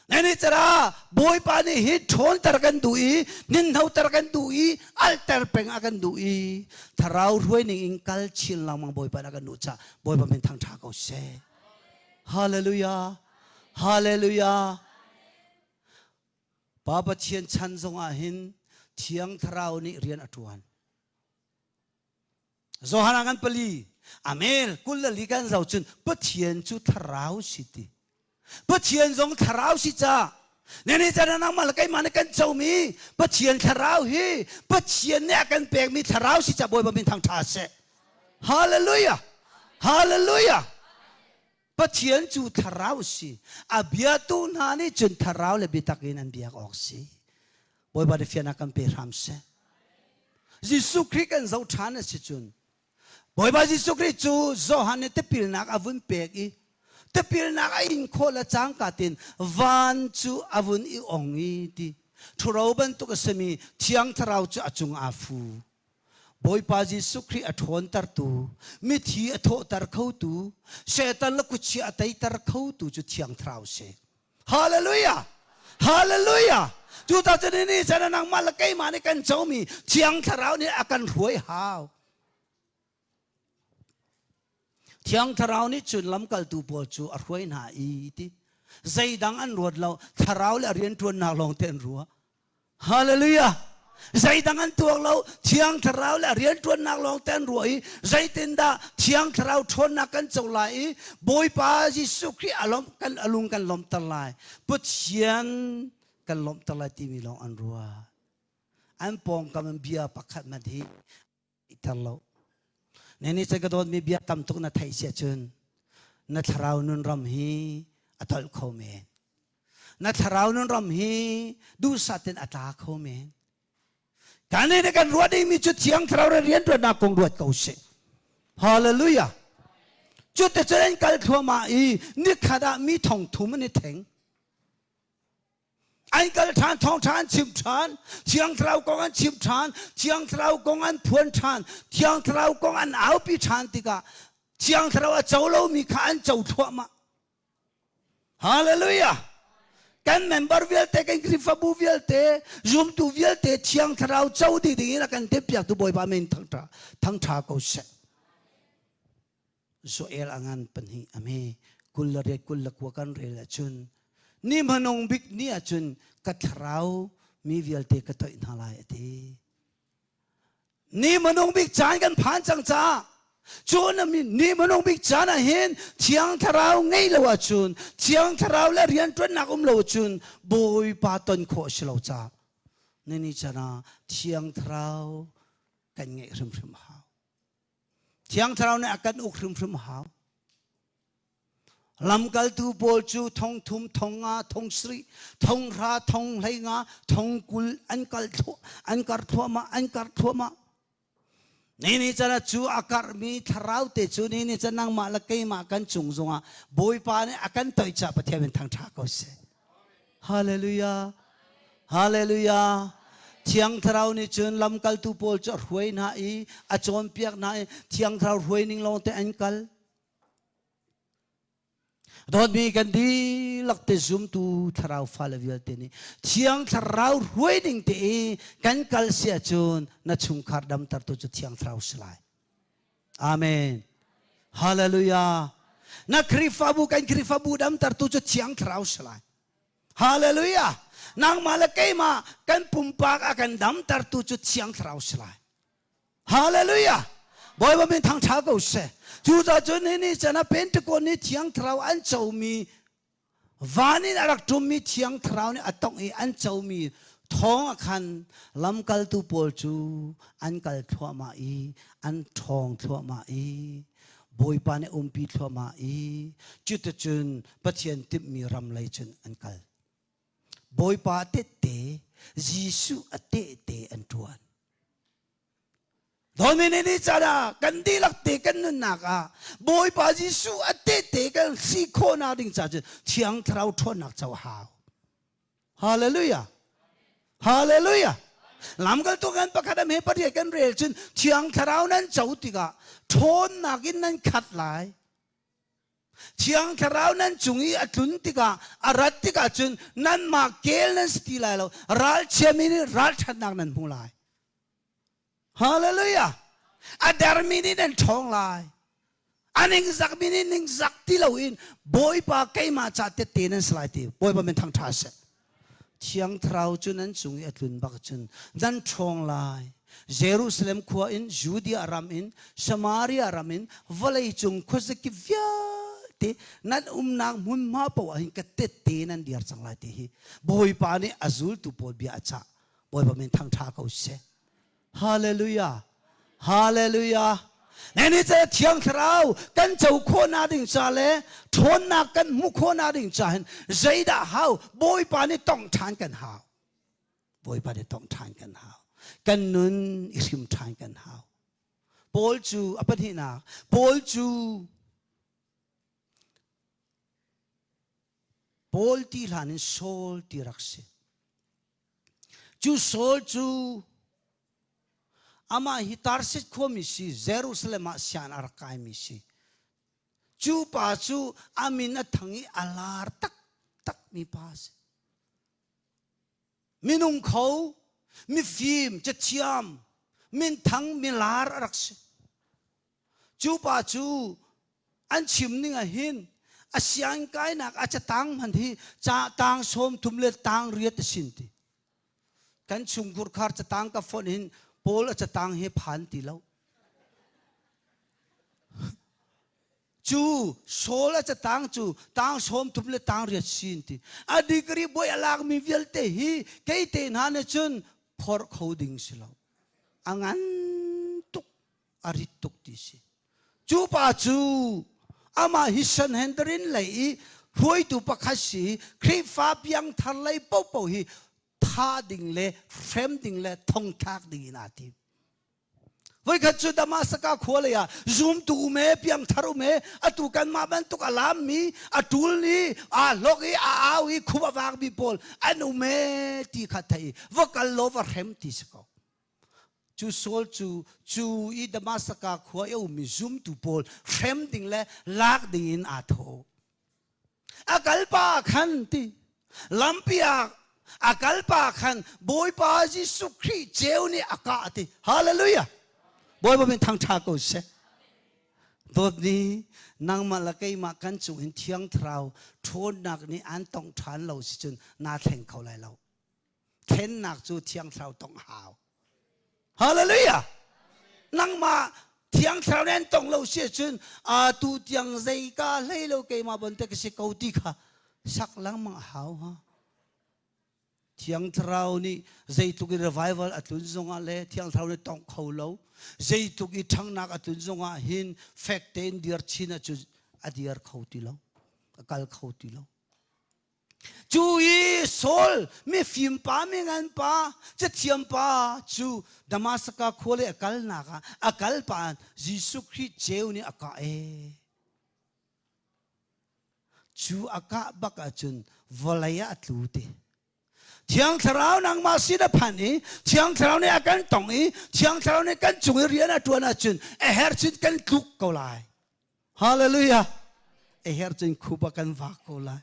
Nani cara Bawipa nih hi ṭhawnter kan duh i ninhnoter kan duh i alter peng a kan duh i thlarau hruai ning in kal chin lengmang Bawipa nih a kan duh caah Bawipa min thangṭha ko seh. Hallelujah. Hallelujah. Pa Pathian chan zongah hin Thiang Thlarau nih rian a ṭuan. Johan ah kan pali amel 24 kan zoh cun Pathian cu thlarau si ti. Pathian zong thlarau si ca. Nene cana nangmah le keimah nih kan comi Pathian thlarau hi Pathian nih a kan pekmi thlarau si ca Bawipa min thangṭha seh. Hallelujah! Hallelujah! Pathian cu thlarau si. A biatu hna nih cun thlarau le biatak in an biak awk si. Bawipa nih fiannak kan pe hram seh. Jesuh Khrih kan zoh ṭhan a si cun Bawipa Jesuh Khrih cu Johan nih tipilnak a vun pek i tipilnak a in khawh le cangka tin van cu a vun i ong i ti ṭhuro bantuk a simi Thiang Thlarau cu a cung aa fu. Bawipa Jesuh Khrih a ṭhawntertu, mithi a thawhter khotu, Satan le kutchia a teiter khotu cu Thiang Thlarau si. Hallelujah! Hallelujah! Cucaah cun ni chan nangmah le keimah nih kan comi Thiang Thlarau nih a kan hruai hau. Thiang Thlarau nih cun lamkaltu pawl cu a hruai hna i ti. Zeidang an ruat lo, Thlarau le a rianṭuannak lawng te an ruah. Hallelujah! Zeidang an tuak lo, Thiang Thlarau le a rianṭuannak lawng te an ruah i zeitindah Thiang Thlarau ṭhawnnak kan co lai i Bawipa Jesuh Khrih a lawmh kan a lung kan lawmhter lai, Pathian kan lawmhter lai timi lawng an ruah. An pawngkam in bia pakhat hmanh hi ter lo. Neni cun ka dawtmi bia tam tuk na theih si ahcun na thlarau nun ram hi a tolh kho men. Na thlarau nun ram hi duhsah tein a tla kho men. Kan nih kan ruah dingmi cu thiang thlarau le rianṭuannak kong ruat ko sih. Hallelujah. Cu te cun an kal thluahmah i nikhat ah mi thong thum an i theng. An kal ṭhan, thawngṭha an chim ṭhan, Thiang Thlarau kong an chim ṭhan, Thiang Thlarau kong an phuan ṭhan, Thiang Thlarau kong an aupi ṭhan tikah Thiang Thlarau a co lomi kha an co thluahmah. Hallelujah! Kan member vialte, kan Khrihfabu vialte, zumtu vialte Thiang Thlarau co dih ding in a kan timhpiaktu Bawipa min thangṭha, thangṭha ko seh. Joel a ngan pahnih a me 28 29 kan rel ahcun ni hmanung bik ni ahcun ka thlarau mi vialte ka toih hna lai a ti. Ni hmanung bik caan kan phan cang caah cu ni hmanung bik caan ah hin Thiang Thlarau ngei lo ahcun Thiang Thlarau le rianṭuannak um lo ahcun Bawipa ton khawh a si lo caah nini chan ah Thiang Thlarau kan ngeih hrimhrim a hau. Thiang Thlarau nih a kan uk hrimhrim a hau. Lamkaltu pawl cu thong thum, thong nga, thong sarih, thong hra, thong hlei nga, thong 20 an kal an kar thluahmah, an kar thluahmah. Ni ni chan cu a karhmi thlarau te cu ni ni chan nangmah le keimah kan cung zongah Bawipa nih a kan toih caah Pathian min thangṭha ko seh. Hallelujah. Hallelujah. Thiang Thlarau nih cun lamkaltu pawl cu a hruai hna i a cawnpiak hna i Thiang Thlarau hruai ning lawng te an kal. Dawtmi kan dihlak te zumtu thlarau fale vialte nih Thiang Thlarau hruai ding te i kan kal si ahcun na chungkhar damtertu cu Thiang Thlarau si lai. Amen. Hallelujah. Na Khrihfabu kan Khrihfabu damtertu cu Thiang Thlarau si lai. Hallelujah. Nangmah le keimah kan pumpak a kan damtertu cu Thiang Thlarau si lai. Hallelujah. Bawipa min thangṭha ko seh. Cucaah cun hi ni chan ah Pentecost ni Thiang Thlarau an comi van in a rak ṭummi Thiang Thlarau nih a tongh i an comi thawng ah khan lamkaltu pawl cu an kal thluahmah i an ṭhawng thluahmah i Bawipa nih umpi thluahmah i cuticun Pathian timhmi ram lei cun an kal. Bawipa tette, Jesuh a tehte an ṭuan. Dawmi nih caan ah kan dihlak te kan nunnak ah Bawipa Jesuh a tehte kan si khawhnak ding ca cun Thiang Thlarau ṭhawnnak co a hau. Hallelujah. Hallelujah. Lamkaltu kan pakhat am he pariat kan rel cun Thiang Thlarau nan co tikah ṭhawnnak in nan khat lai. Thiang Thlarau nan cung i a tlun tikah a rat tikah cun nanmah kel nan si ti lai lo ralchiami nih ralṭhatnak nan hmu lai. Hallelujah! A dermi nih nan ṭhawng lai. A ningzakmi nih ningzak ti loin Bawipa keimah ca tette nan si lai ti Bawipa min thangṭha seh. Thiang Thlarau cu nan cung i a tlun bak cun nan ṭhawng lai. Jerusalem khua in Judea ram in Samaria ram in vawlei cung khuazakip vialte nan umnak hmunhma paoh ah hin ka tette nan dir cang lai ti hi Bawipa nih a zultu pawl bia a cah. Bawipa min thangṭha ko seh. Hallelujah. Hallelujah. Nani ce Thiang Thlarau kan co khawhnak ding ca le ṭhawnnak kan hmuh khawhnak ding ca hin zeidah hau Bawipa nih tongh ṭhan kan hau. Bawipa nih tongh ṭhan kan hau. Kan nun i hrim ṭhan kan hau. Paul cu a pahnihnak Paul cu Paul ti hlan in Saul ti rak si. Cu Saul cu amah hi Tarsis khuami si Jerusalem ah sian a rak kaimi si. Cu pa cu a min a thang i a lar taktakmi pa a si. Minung kho, mifim, cathiam, minthang, milar a rak si. Cu pa cu an chim ning ah hin a sianginn kainak a catang hmanh hi ca tang 30 le tang riat a sin ti. Kan chungkhur khar catang ka fonh hin Paul a catang hi phan ti lo. Cu Saul a catang cu tang 30 le tang riat sin ti. A degree boi a lakmi vialte hi kei te hna nih cun phorh kho ding si lo. A ngan tuk a rit tuk ti si. Cu pa cu amah hi Sanhedrin lei i hruaitu pakhat si Khrihfa piangthar lei paohpaoh hi tha ding le hrem ding le thongthlak ding in aa tim. Voikhat cu Damasaka khua lei ah zumtu um e piangthar um e atu kanmah bantuk a lammi a ṭul i aa hlok i a au i khup a vakmi pawl an um e ti kha thei va kal law va hrem ti si ko. Cu Saul cu cu i Damasaka khua i a ummi zumtu pawl hrem ding le lak ding in aa thawh. A kal pa khan ti lampi ah a kal pa khan Bawipa Jesuh Khrih ceu nih a kah ti. Hallelujah! Bawipa min thangṭha ko seh. Dawtni nangmah le keimah kan cung in Thiang Thlarau ṭhawnnak nih an tongh ṭhan lo si cun naa thleng kho lai lo. Thlennak cu Thiang Thlarau tongh hau. Hallelujah! Nangmah Thiang Thlarau nih an tong lo si ahcun atu tiang zei ka hlei lo keimah bonte ka si ko ti kha sak lengmang a hau ha. Thiang Thlarau nih zeitluk i revival a tlun zongah le Thiang Thlarau nih tongh kho lo zeitluk i ṭhanghnak a tlun zongah hin fek tein dir chin ahcun a dir kho ti lo a kal kho ti lo. Cu i Saul mifim pa mingan pa cathiam pa cu Damascus khua lei a kalnak ah a kal pa Jesuh Khrih ceu nih a kah ee. Cu a kah bak ahcun vawlei ah a tlu ti. Thiang Thlarau nangmah sin a phan i Thiang Thlarau nih a kan tong i Thiang Thlarau nih kan cung i rian a ṭuan ahcun a herh cun kan tluk ko lai. Hallelujah! A herh cun khup ah kan vak ko lai.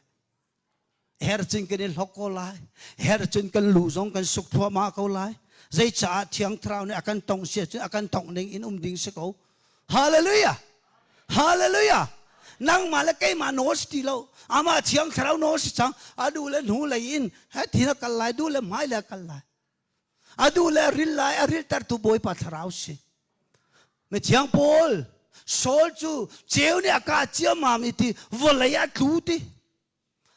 A herh cun kan i hlok ko lai. A herh cun kan lu zong kan suk thluahmah ko lai. Zeicaah Thiang Thlarau nih a kan tongh si ahcun a kan tongh ning in um ding si ko. Hallelujah! Hallelujah! Nangmah le keimah nawl si ti lo. Amah Thiang Thlarau nawl si cang. A duh le hnu lei in he thin a kal lai, duh le hmai le a kal lai. A duh le a ril lai, a riltertu Bawipa Thlarau si. Mithiang Paul, Saul cu ceu nih a kah ciammam i ti vawlei ah tlu ti.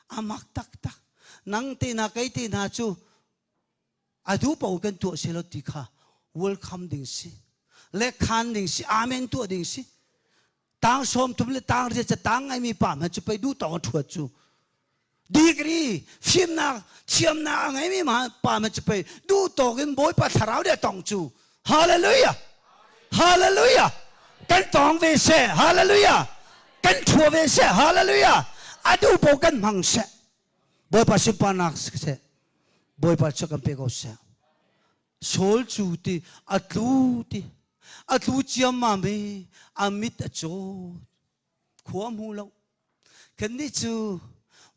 A mak taktak. Nang te hna kei te hna cu a duh paoh kan tuah selaw ti kha welcome ding si. Le khan ding si, amen tuah ding si. Tang 30 le tang riat ca tang ngaimi pa hmanh cu pei duh tawng a ṭhuat cu. Degree fimnak thiamnak a ngeimi pa ma cu pei duh tawk in Bawipa thlarau nih a tong cu. Hallelujah! Hallelujah! Kan tong ve seh. Hallelujah! Kan thua ve seh. Hallelujah! A duh paoh kan hmang seh. Bawipa sunparnak seh. Bawipa cu kan pe ko seh. Saul cu ti a tlu ti a tlu ciammam i a mit a caw khua hmu lo kannih cu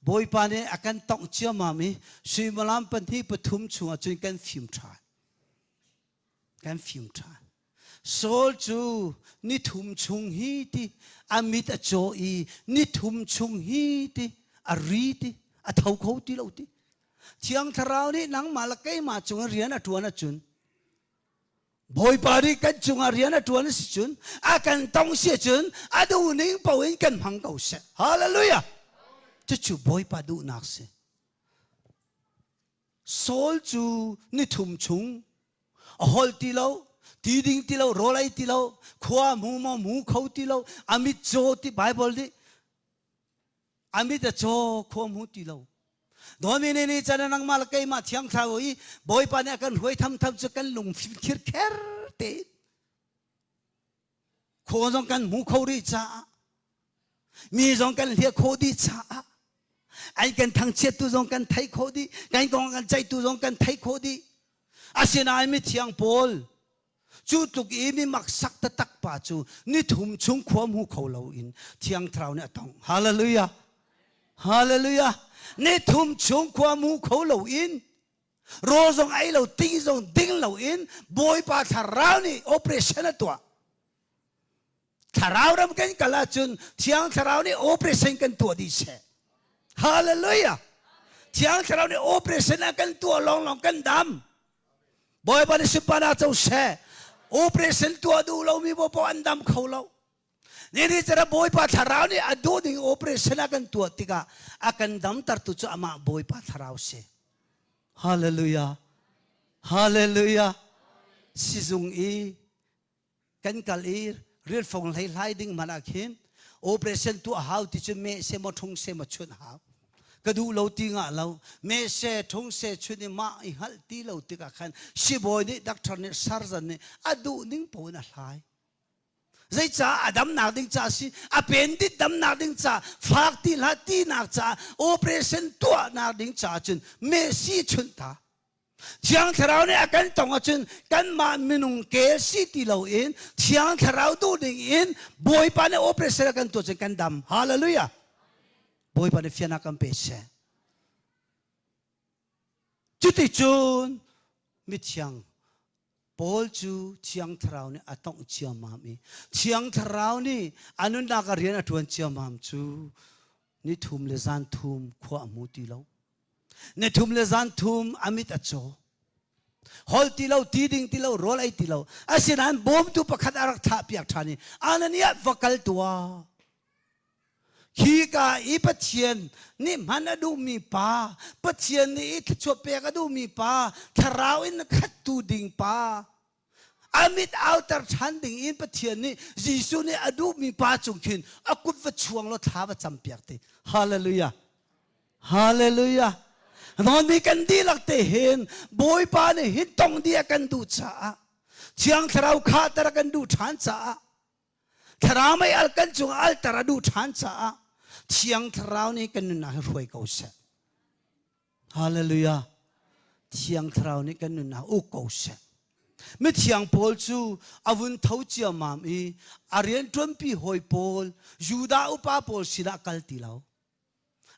Bawipa nih a kan tongh ciammam i suimilam pahnih pathum chungah cun kan fim ṭhan kan fim ṭhan Saul cu nithum chung hi ti a mit a caw i nithum chung hi ti a ri ti a tho kho ti lo ti Thiang Thlarau nih nangmah le keimah cungah rian a ṭuan ahcun Bawipa nih kan cungah rian a ṭuan a si cun a kan tong si ahcun a duhning paoh in kan hmang ko seh. Hallelujah! Cucu Bawipa duhnak si. Saul cu nithum chung a holh ti lo, ti ding ti lo, rawl ei ti lo, khua hmu maw hmu kho ti lo, a mit caw ti Bible nih a mit a caw khua hmu ti lo. Dawmi nih ni can nangmah le keimah thiang thlarau i Bawipa nih a kan hruai thamtham cu kan lung khir kher te khua zong kan hmu kho rih caah mi zong kan hliah khawh dih caah an kan thangchiattu zong kan thei khawh dih kan kong kan ceihtu zong kan thei khawh dih asinain mithiang pawl Cu tluk i mi maksak taktak pa cu nithum chung khua hmu kho loin Thiang Thlarau nih a tongh. Hallelujah! Hallelujah! Nithum chung khua hmu kho loin rawl zong ei lo, ti zong ding loin Bawipa Thlarau nih operation a tuah. Thlarau ram kan kal ahcun Thiang Thlarau nih operation kan tuah dih seh. Hallelujah! Thiang Thlarau nih operation a kan tuah lawnglawng kan dam. Bawipa nih sunparnak co seh. Operation tuah duh lomi paoh an dam kho lo. Ni cara Bawipa Thlarau nih a duh ding operation a kan tuah tikah a kan damtertu cu amah Bawipa Thlarau si. Hallelujah. Hallelujah. Sizung i kan kal i rilfong hlei hlai ding hmanh ah khin operation tuah hau ti cu meh se maw ṭhung se maw chunh hau ka duh lo ti ngah lo meh se ṭhung se chun i mah i hngalh ti lo tikah khan sibawi nih doctor nih surgeon nih a duh ning paoh in a hlai zeicah a damnak ding ca si a pendit damnak ding ca fak ti hlah tinak ca operation tuahnak ding ca cun meh si chunh ta Thiang Thlarau nih a kan tong ahcun kanmah minung kel si ti loin Thiang Thlarau duh ding in Bawipa nih operation a kan tuah cun kan dam. Hallelujah. Bawipa nih fiannak kan pe seh. Cuticun mithiang Paul cu Thiang Thlarau nih a tongh ciammam i Thiang Thlarau nih a nunnak a rian a ṭuan ciammam cu ni thum le zan thum khua a hmu ti lo. Ni thum le zan thum a mit a caw. Hol ti lo, ti ding ti lo, rawl ei ti lo. Asinain bawmtu pakhat a rak thah piak ṭhan i Ananias va kal tuah. Khi ka i Pathian nih hman a duhmi pa, Pathian nih i thluachuah pek a duhmi pa, thlarau in khattu ding pa, a mit auter ṭhan ding in Pathian nih Jesuh nih a duhmi pa cung khin a kut va chuang law thla va campiak ti. Hallelujah. Hallelujah. Nawn kan dihlak te hin Bawipa nih hin tong dih a kan duh caah Thiang Thlarau khahter a kan duh ṭhan caah Thlarau mei al kan cung alter a duh ṭhan caah Thiang Thlarau nih kan nunnak hi hruai ko seh. Hallelujah. Thiang Thlarau nih kan nunnak uk ko seh. Mithiang Paul cu a vun tho ciammam i a rianṭuanpi hawi pawl Judah upa pawl sinah kal ti lo.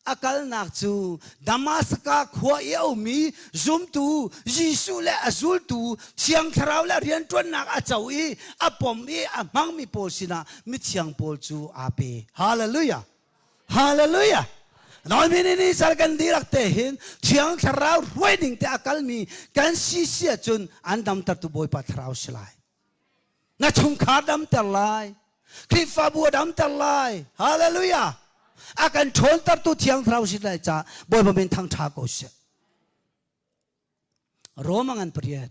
A kalnak cu Damaska khua i a ummi zumtu Jesuh le a zultu Thiang Thlarau le rianṭuannak a co i a pom i a hmangmi pawl sinah mithiang Paul cu aa pe. Hallelujah! Hallelujah! Nawi ni ni sal kan dihlak te hin Thiang Thlarau hruai ding te a kalmi kan si si ahcun an damtertu Bawipa Thlarau si lai. Na chungkhar damter lai. Khrihfabu a damter lai. Hallelujah. A kan ṭhawntertu Thiang Thlarau si lai ca Bawipa min thangṭha ko seh. Roma ngan pariat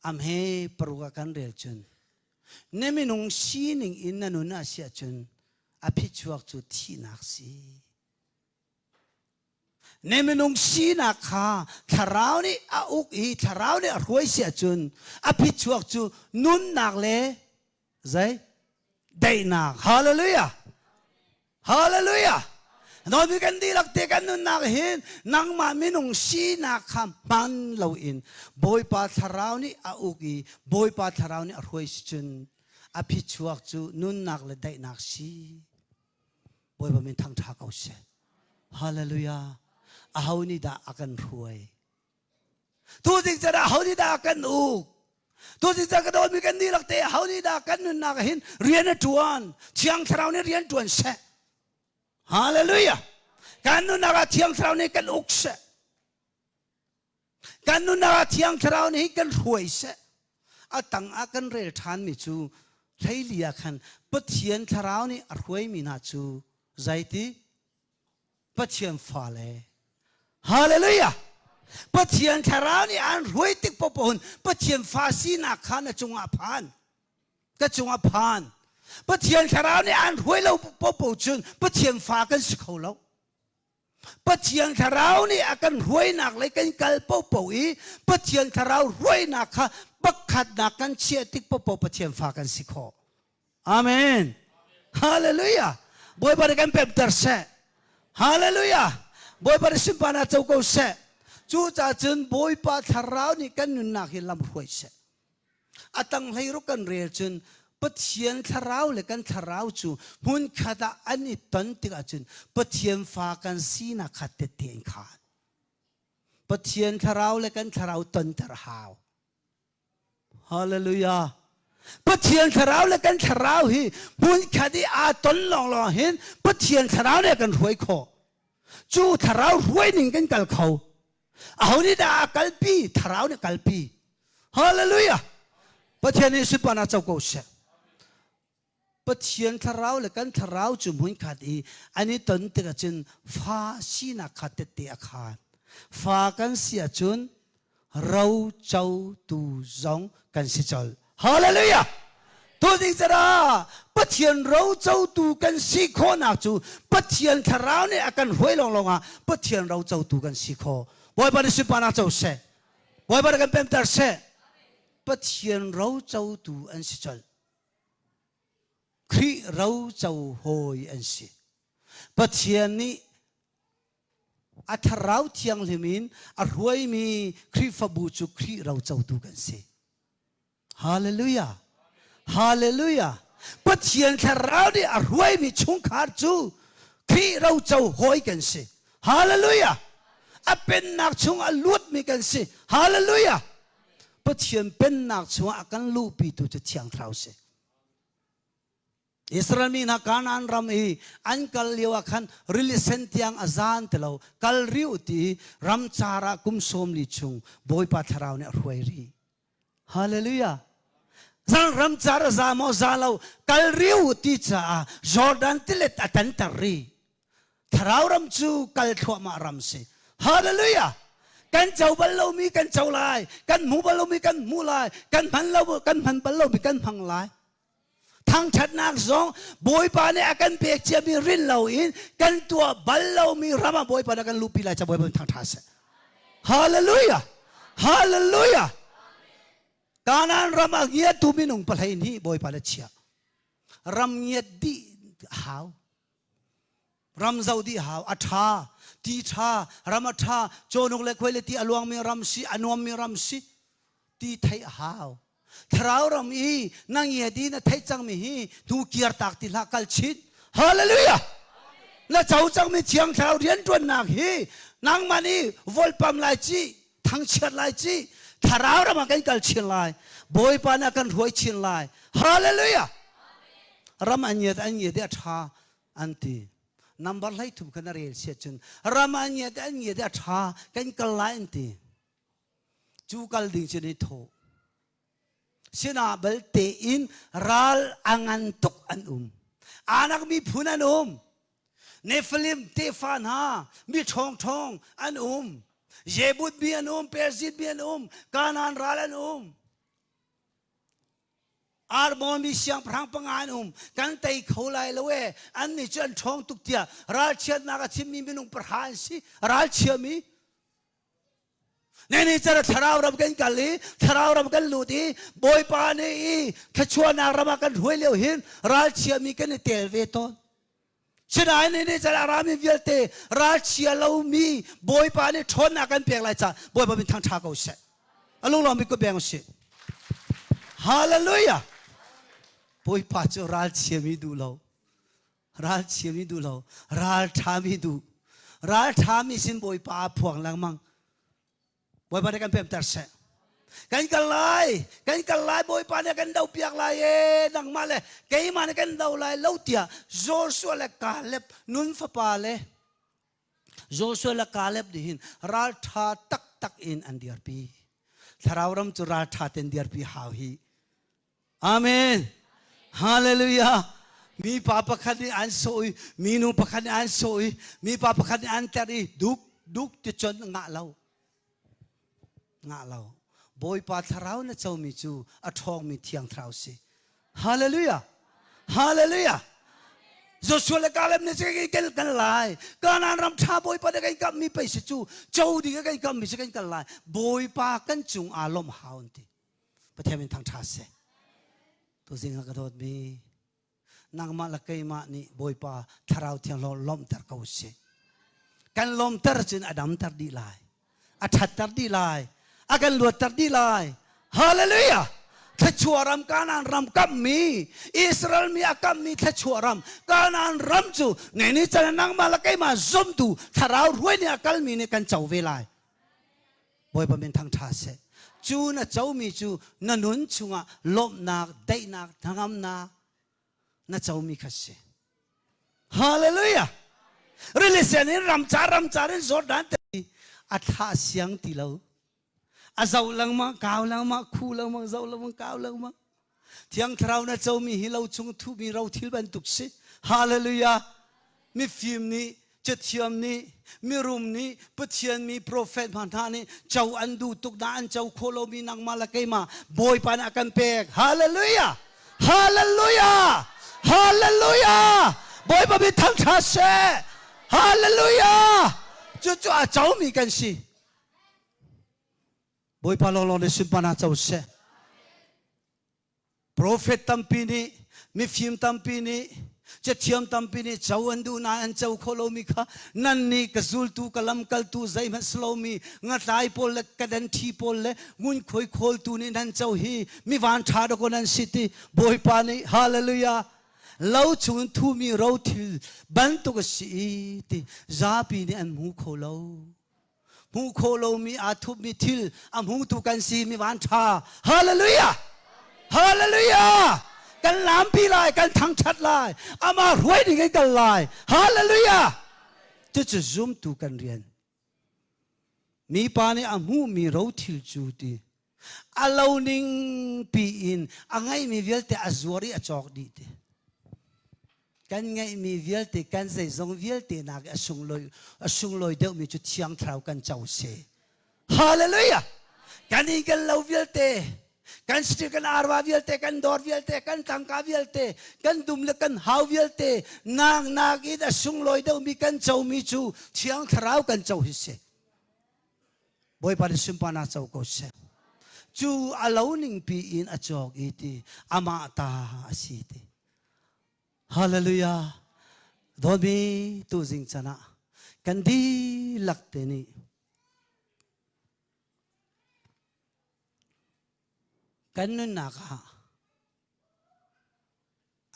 am he paruk ah kan rel cun na minung sining in na nun ah si ahcun a phichuak cu thihnak si. Ne minung sinak kha thlarau nih a uk i thlarau nih a hruai si ahcun a phichuak cu nunnak le zei daihnak. Hallelujah. Hallelujah. Nawi kan dihlak te kan nunnak hin nangmah minung sinak kha hman loin Bawipa thlarau nih a uk i Bawipa thlarau nih a hruai si cun a phichuak cu nunnak le daihnak si. Bawipa min thangṭha ko seh. Hallelujah. Aho nih dah a kan hruai? Tuzing can ah ho nih dah kan uk? Tuzing can ka dawtmi kan dihlak te ho nih dah kan nunnak hin rian a ṭuan? Thiang Thlarau nih rian ṭuan seh. Hallelujah. Kan nunnak ah Thiang Thlarau nih kan uk seh. Kan nunnak ah Thiang Thlarau nih kan hruai seh. A tang ah kan rel ṭhanmi cu hleili ah khan Pathian Thlarau nih a hruaimi hna cu zeiti Pathian fale. Hallelujah! Pathian thlarau nih aan hruai tik popohun Pathian fa sinak kha na cungah phan. Ka cungah phan. Pathian thlarau nih aan hruai lo popo cun Pathian fa kan si kho lo. Pathian thlarau nih a kan hruainak le kan kal popo i Pathian thlarau hruainak kha pakhatnak kan chiah tik popo Pathian fa kan si khawh. Amen. Hallelujah. Bawipa nih kan pemter seh. Hallelujah. Bawipa nih sunparnak co ko seh. Cucaah cun Bawipa thlarau nih kan nunnak hi lam hruai seh. A tang hleiruk kan rel cun Pathian thlarau le kan thlarau cu hmunkhat ah an i ton tikah cun Pathian fa kan sinak kha tette in khaan. Pathian thlarau le kan thlarau tonter hau. Hallelujah. Pathian thlarau le kan thlarau hi hmunkhat i aa ton lawnglawng hin Pathian thlarau nih a kan hruai khawh. Cu thlarau hruai ning kan kal kho. Aho nih dah a kalpi? Thlarau nih kalpi. Hallelujah. Pathian nih sunparnak co ko seh. Pathian thlarau le kan thlarau cu hmunkhat i an i ton tikah cun fa sinak kha tette a khaan. Fa kan si ahcun ro cotu zong kan si colh. Hallelujah! Tuzing cara Pathian ro cotu kan si khawhnak cu Pathian thlarau nih a kan hruai lawnglawng ah Pathian ro cotu kan si khawh. Bawipa nih sunparnak co seh. Bawipa nih kan pemter seh. Pathian ro cotu an si colh. Khrih roco hawi an si. Pathian nih a thlarau thianghlim in a hruaimi Khrihfabu cu Khrih rocotu kan si. Hallelujah! Hallelujah! Pathian thlarau nih a hruaimi chungkhar cu Khrih roco hawi kan si. Hallelujah! A pennak chung a luatmi kan si. Hallelujah! Pathian pennak chungah a kan luhpitu cu Thiang Thlarau si. Israel mi hna Kanaan ram i an kal lio ah khan rili sen tiang a zan ti lo kal riu ti ram car ah kum sawm li chung Bawipa Thlarau nih a hruai rih. Hallelujah. Zan ram car a za maw za lo kal riu ti caah Jordan tilet a tanter rih. Thlarau ram cu kal thluahmah ram si. Hallelujah! Kan co bal lomi kan co lai, kan hmu bal lomi kan hmu lai, kan hman lo kan hman bal lomi kan hmang lai. Thangṭhatnak zong Bawipa nih a kan pek ciami rin loin kan tuah bal lomi ram ah Bawipa nih a kan luhpi lai ca Bawipa thangṭha seh. Hallelujah! Hallelujah! Kanaan ram a ngiatu minung pahlei nih Bawipa le chia. Ram ngiat dih hau. Ram zoh dih hau a ṭha ti ṭha ram a ṭha cawhnuk le khuai le ti a luangmi ram si a nuammi ram si ti theih a hau thlarau ram i na ngiat i na theih cangmi hi hnu kiar tak ti hlah kal chin hallelujah na co cangmi thiang thlarau rianṭuannak hi nangmah nih volpam lai ci thangchiat lai ci thlarau ram ah kan kal chin lai bawipa nih a kan hruai chin lai hallelujah ram an ngiat an ngiat i a ṭha an ti number hlei thum kha na rel siat cun ram an ngiat an ngiat i a ṭha kan kal lai an ti cu kal ding cun i thawh sinah balte in ral a ngan tuk an um anak miphun an um Nephilim tefa hna mi ṭhawngṭhawng an um Jebut mi an um Perzit mi an um Kanaan ral an um. Armoni siangpahrang panga an um. Kan tei kho lai lo e. An nih cu an ṭhawng tuk tiah ralchiatnak a chimmi minung pahra an si. Ralchiami. Nene cara thlarau ram kan kal i thlarau ram kan lut i Bawipa nih i thluachuahnak ram ah kan hruai lio hin ralchiami kan i tel ve tawn. Sinain nih cal a rami vialte ralchia lomi Bawipa nih ṭhawnnak kan pek lai caah Bawipa min thangṭha ko seh. A lunglawm bik ko beng usih. Hallelujah! Bawipa cu ralchiami duh lo. Ralchiami duh lo. Ralṭhami duh. Ralṭhami sin Bawipa aa phuang lengmang. Bawipa nih kan pemter seh. Kan kal lai, kan kal lai, Bawipa nih kan do piak lai e, nangmah le keimah nih kan do lai lo tiah Joshua le Caleb nun fapa le Joshua le Caleb nih hin ralṭha taktak in an dirpi. Thlarau ram cu ralṭha ten dirpi hau hi. Amen. Hallelujah. Mi pa pakhat nih an sawh i minu pakhat nih an sawh i mi pa pakhat nih an tlerh i duk duk ti cun ngah lo. Ngah lo. Bawipa thlarau na comi cu a ṭhawngmi thiang thlarau si. Hallelujah. Hallelujah. Joshua le Caleb nih cun kan kan lai. Kanaan ram ṭha Bawipa nih kan kamhmi pei si cu co ding kan kamhmi si kan kal lai. Bawipa kan cung aa lawmh hau an ti. Pathian min thangṭha seh. Tuzing ah ka dawtmi nangmah le keimah nih Bawipa Thlarau Thianghlim lawmhter ko sih. Kan lawmter cun a damter dih lai. A ṭhatter dih lai. A kan luatter dih lai. Hallelujah! Thluachuah ram Kanaan ram kammi Israel mi a kammi thluachuah ram Kanaan ram cu neni can nangmah le keimah zumtu thlarau hruai nih a kalmi nih kan co ve lai. Bawipa min thangṭha seh. Cu na comi cu na nun chungah lawmhnak, daihnak, hnangamnak na comi kha si. Hallelujah! Rili sen in ramcar ramcar in Jordan te a thlah siang ti lo. A zoh lengmang, kau lengmang, khu lengmang, zoh lengmang, kau lengmang. Thiang Thlarau na comi hi lo chung thuhmi rothil bantuk si. Hallelujah! Mifim nih, cathiam nih, mirum nih, Pathian mi profet hna hna nih co an duh tuk na an co khawh lomi nangmah le keimah Bawipa nih a kan pek. Hallelujah! Hallelujah! Hallelujah! Bawipa mi thangṭhat seh! Hallelujah! Cucu a comi kan si. Bawipa lawnglawng nih sunparnak co seh. Profet tampi nih, mifim tampi nih, cathiam tampi nih co an duh nain an co kho lomi kha nan nih ka zultu ka lamkaltu zeihmanh si lomi ngatlai pawl le kadan ṭhi pawl le ngunkhuai khawltu nih nan co hi mi van ṭha dawkaw nan si ti Bawipa nih hallelujah lo chungin thumi rothil bantuk a si i ti zapi nih an hmu kho lo. Hmuh khawh lomi aa thupmi thil a hmutu kan si mi van ṭha. Hallelujah! Hallelujah! Kan lampi lai, kan thangṭhat lai, amah hruai ding in kal lai. Hallelujah! Cucu zumtu kan rian. Mipa nih a hmuhmi rothil cu ti a lo ning pi in a ngeihmi vialte a zuar i a cawk dih ti. Kan ngeihmi vialte kan zeizong vialte nak a sunglawi a sunglawi deuhmi cu thiang thlarau kan co si. Hallelujah! Kan i kan lo vialte kan city kan arva vialte kan dawr vialte kan tangka vialte kan dum le kan hau vialte nak nak in a sunglawi deuhmi kan comi cu thiang thlarau kan co hi si. Bawipa nih sunparnak co ko seh. Cu a lo ningpi in a cawk i ti amah ta a si ti. Hallelujah. Dawtmi tuzing can ah kan dihlak te nih kan nunnak ah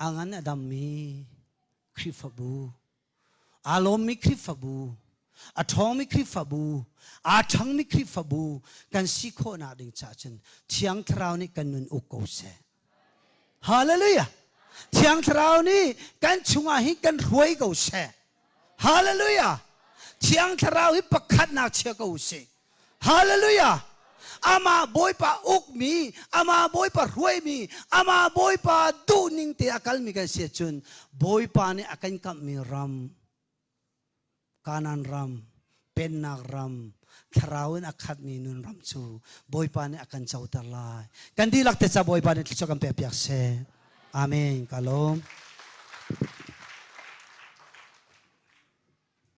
A ngan a dammi Khrihfabu, aa lawmmi Khrihfabu, a ṭhawngmi Khrihfabu, aa ṭhangmi Khrihfabu kan si khawhnak ding caah cun Thiang Thlarau nih kan nun uk ko seh. Hallelujah! Thiang Thlarau nih kan chungah hin kan hruai ko seh. Hallelujah! Thiang Thlarau hi pakhatnak chia ko usih. Hallelujah! Amah Bawipa ukmi, amah Bawipa hruaimi, amah Bawipa duhning te a kalmi kan si ahcun Bawipa nih a kan kamhmi ram, Kanaan ram, Pennak ram, Thlarau in a khatmi nun ram cu Bawipa nih a kan coter lai. Kan dihlak te ca Bawipa nih thluachuah kan pek piak seh. Amen. Ka lawm.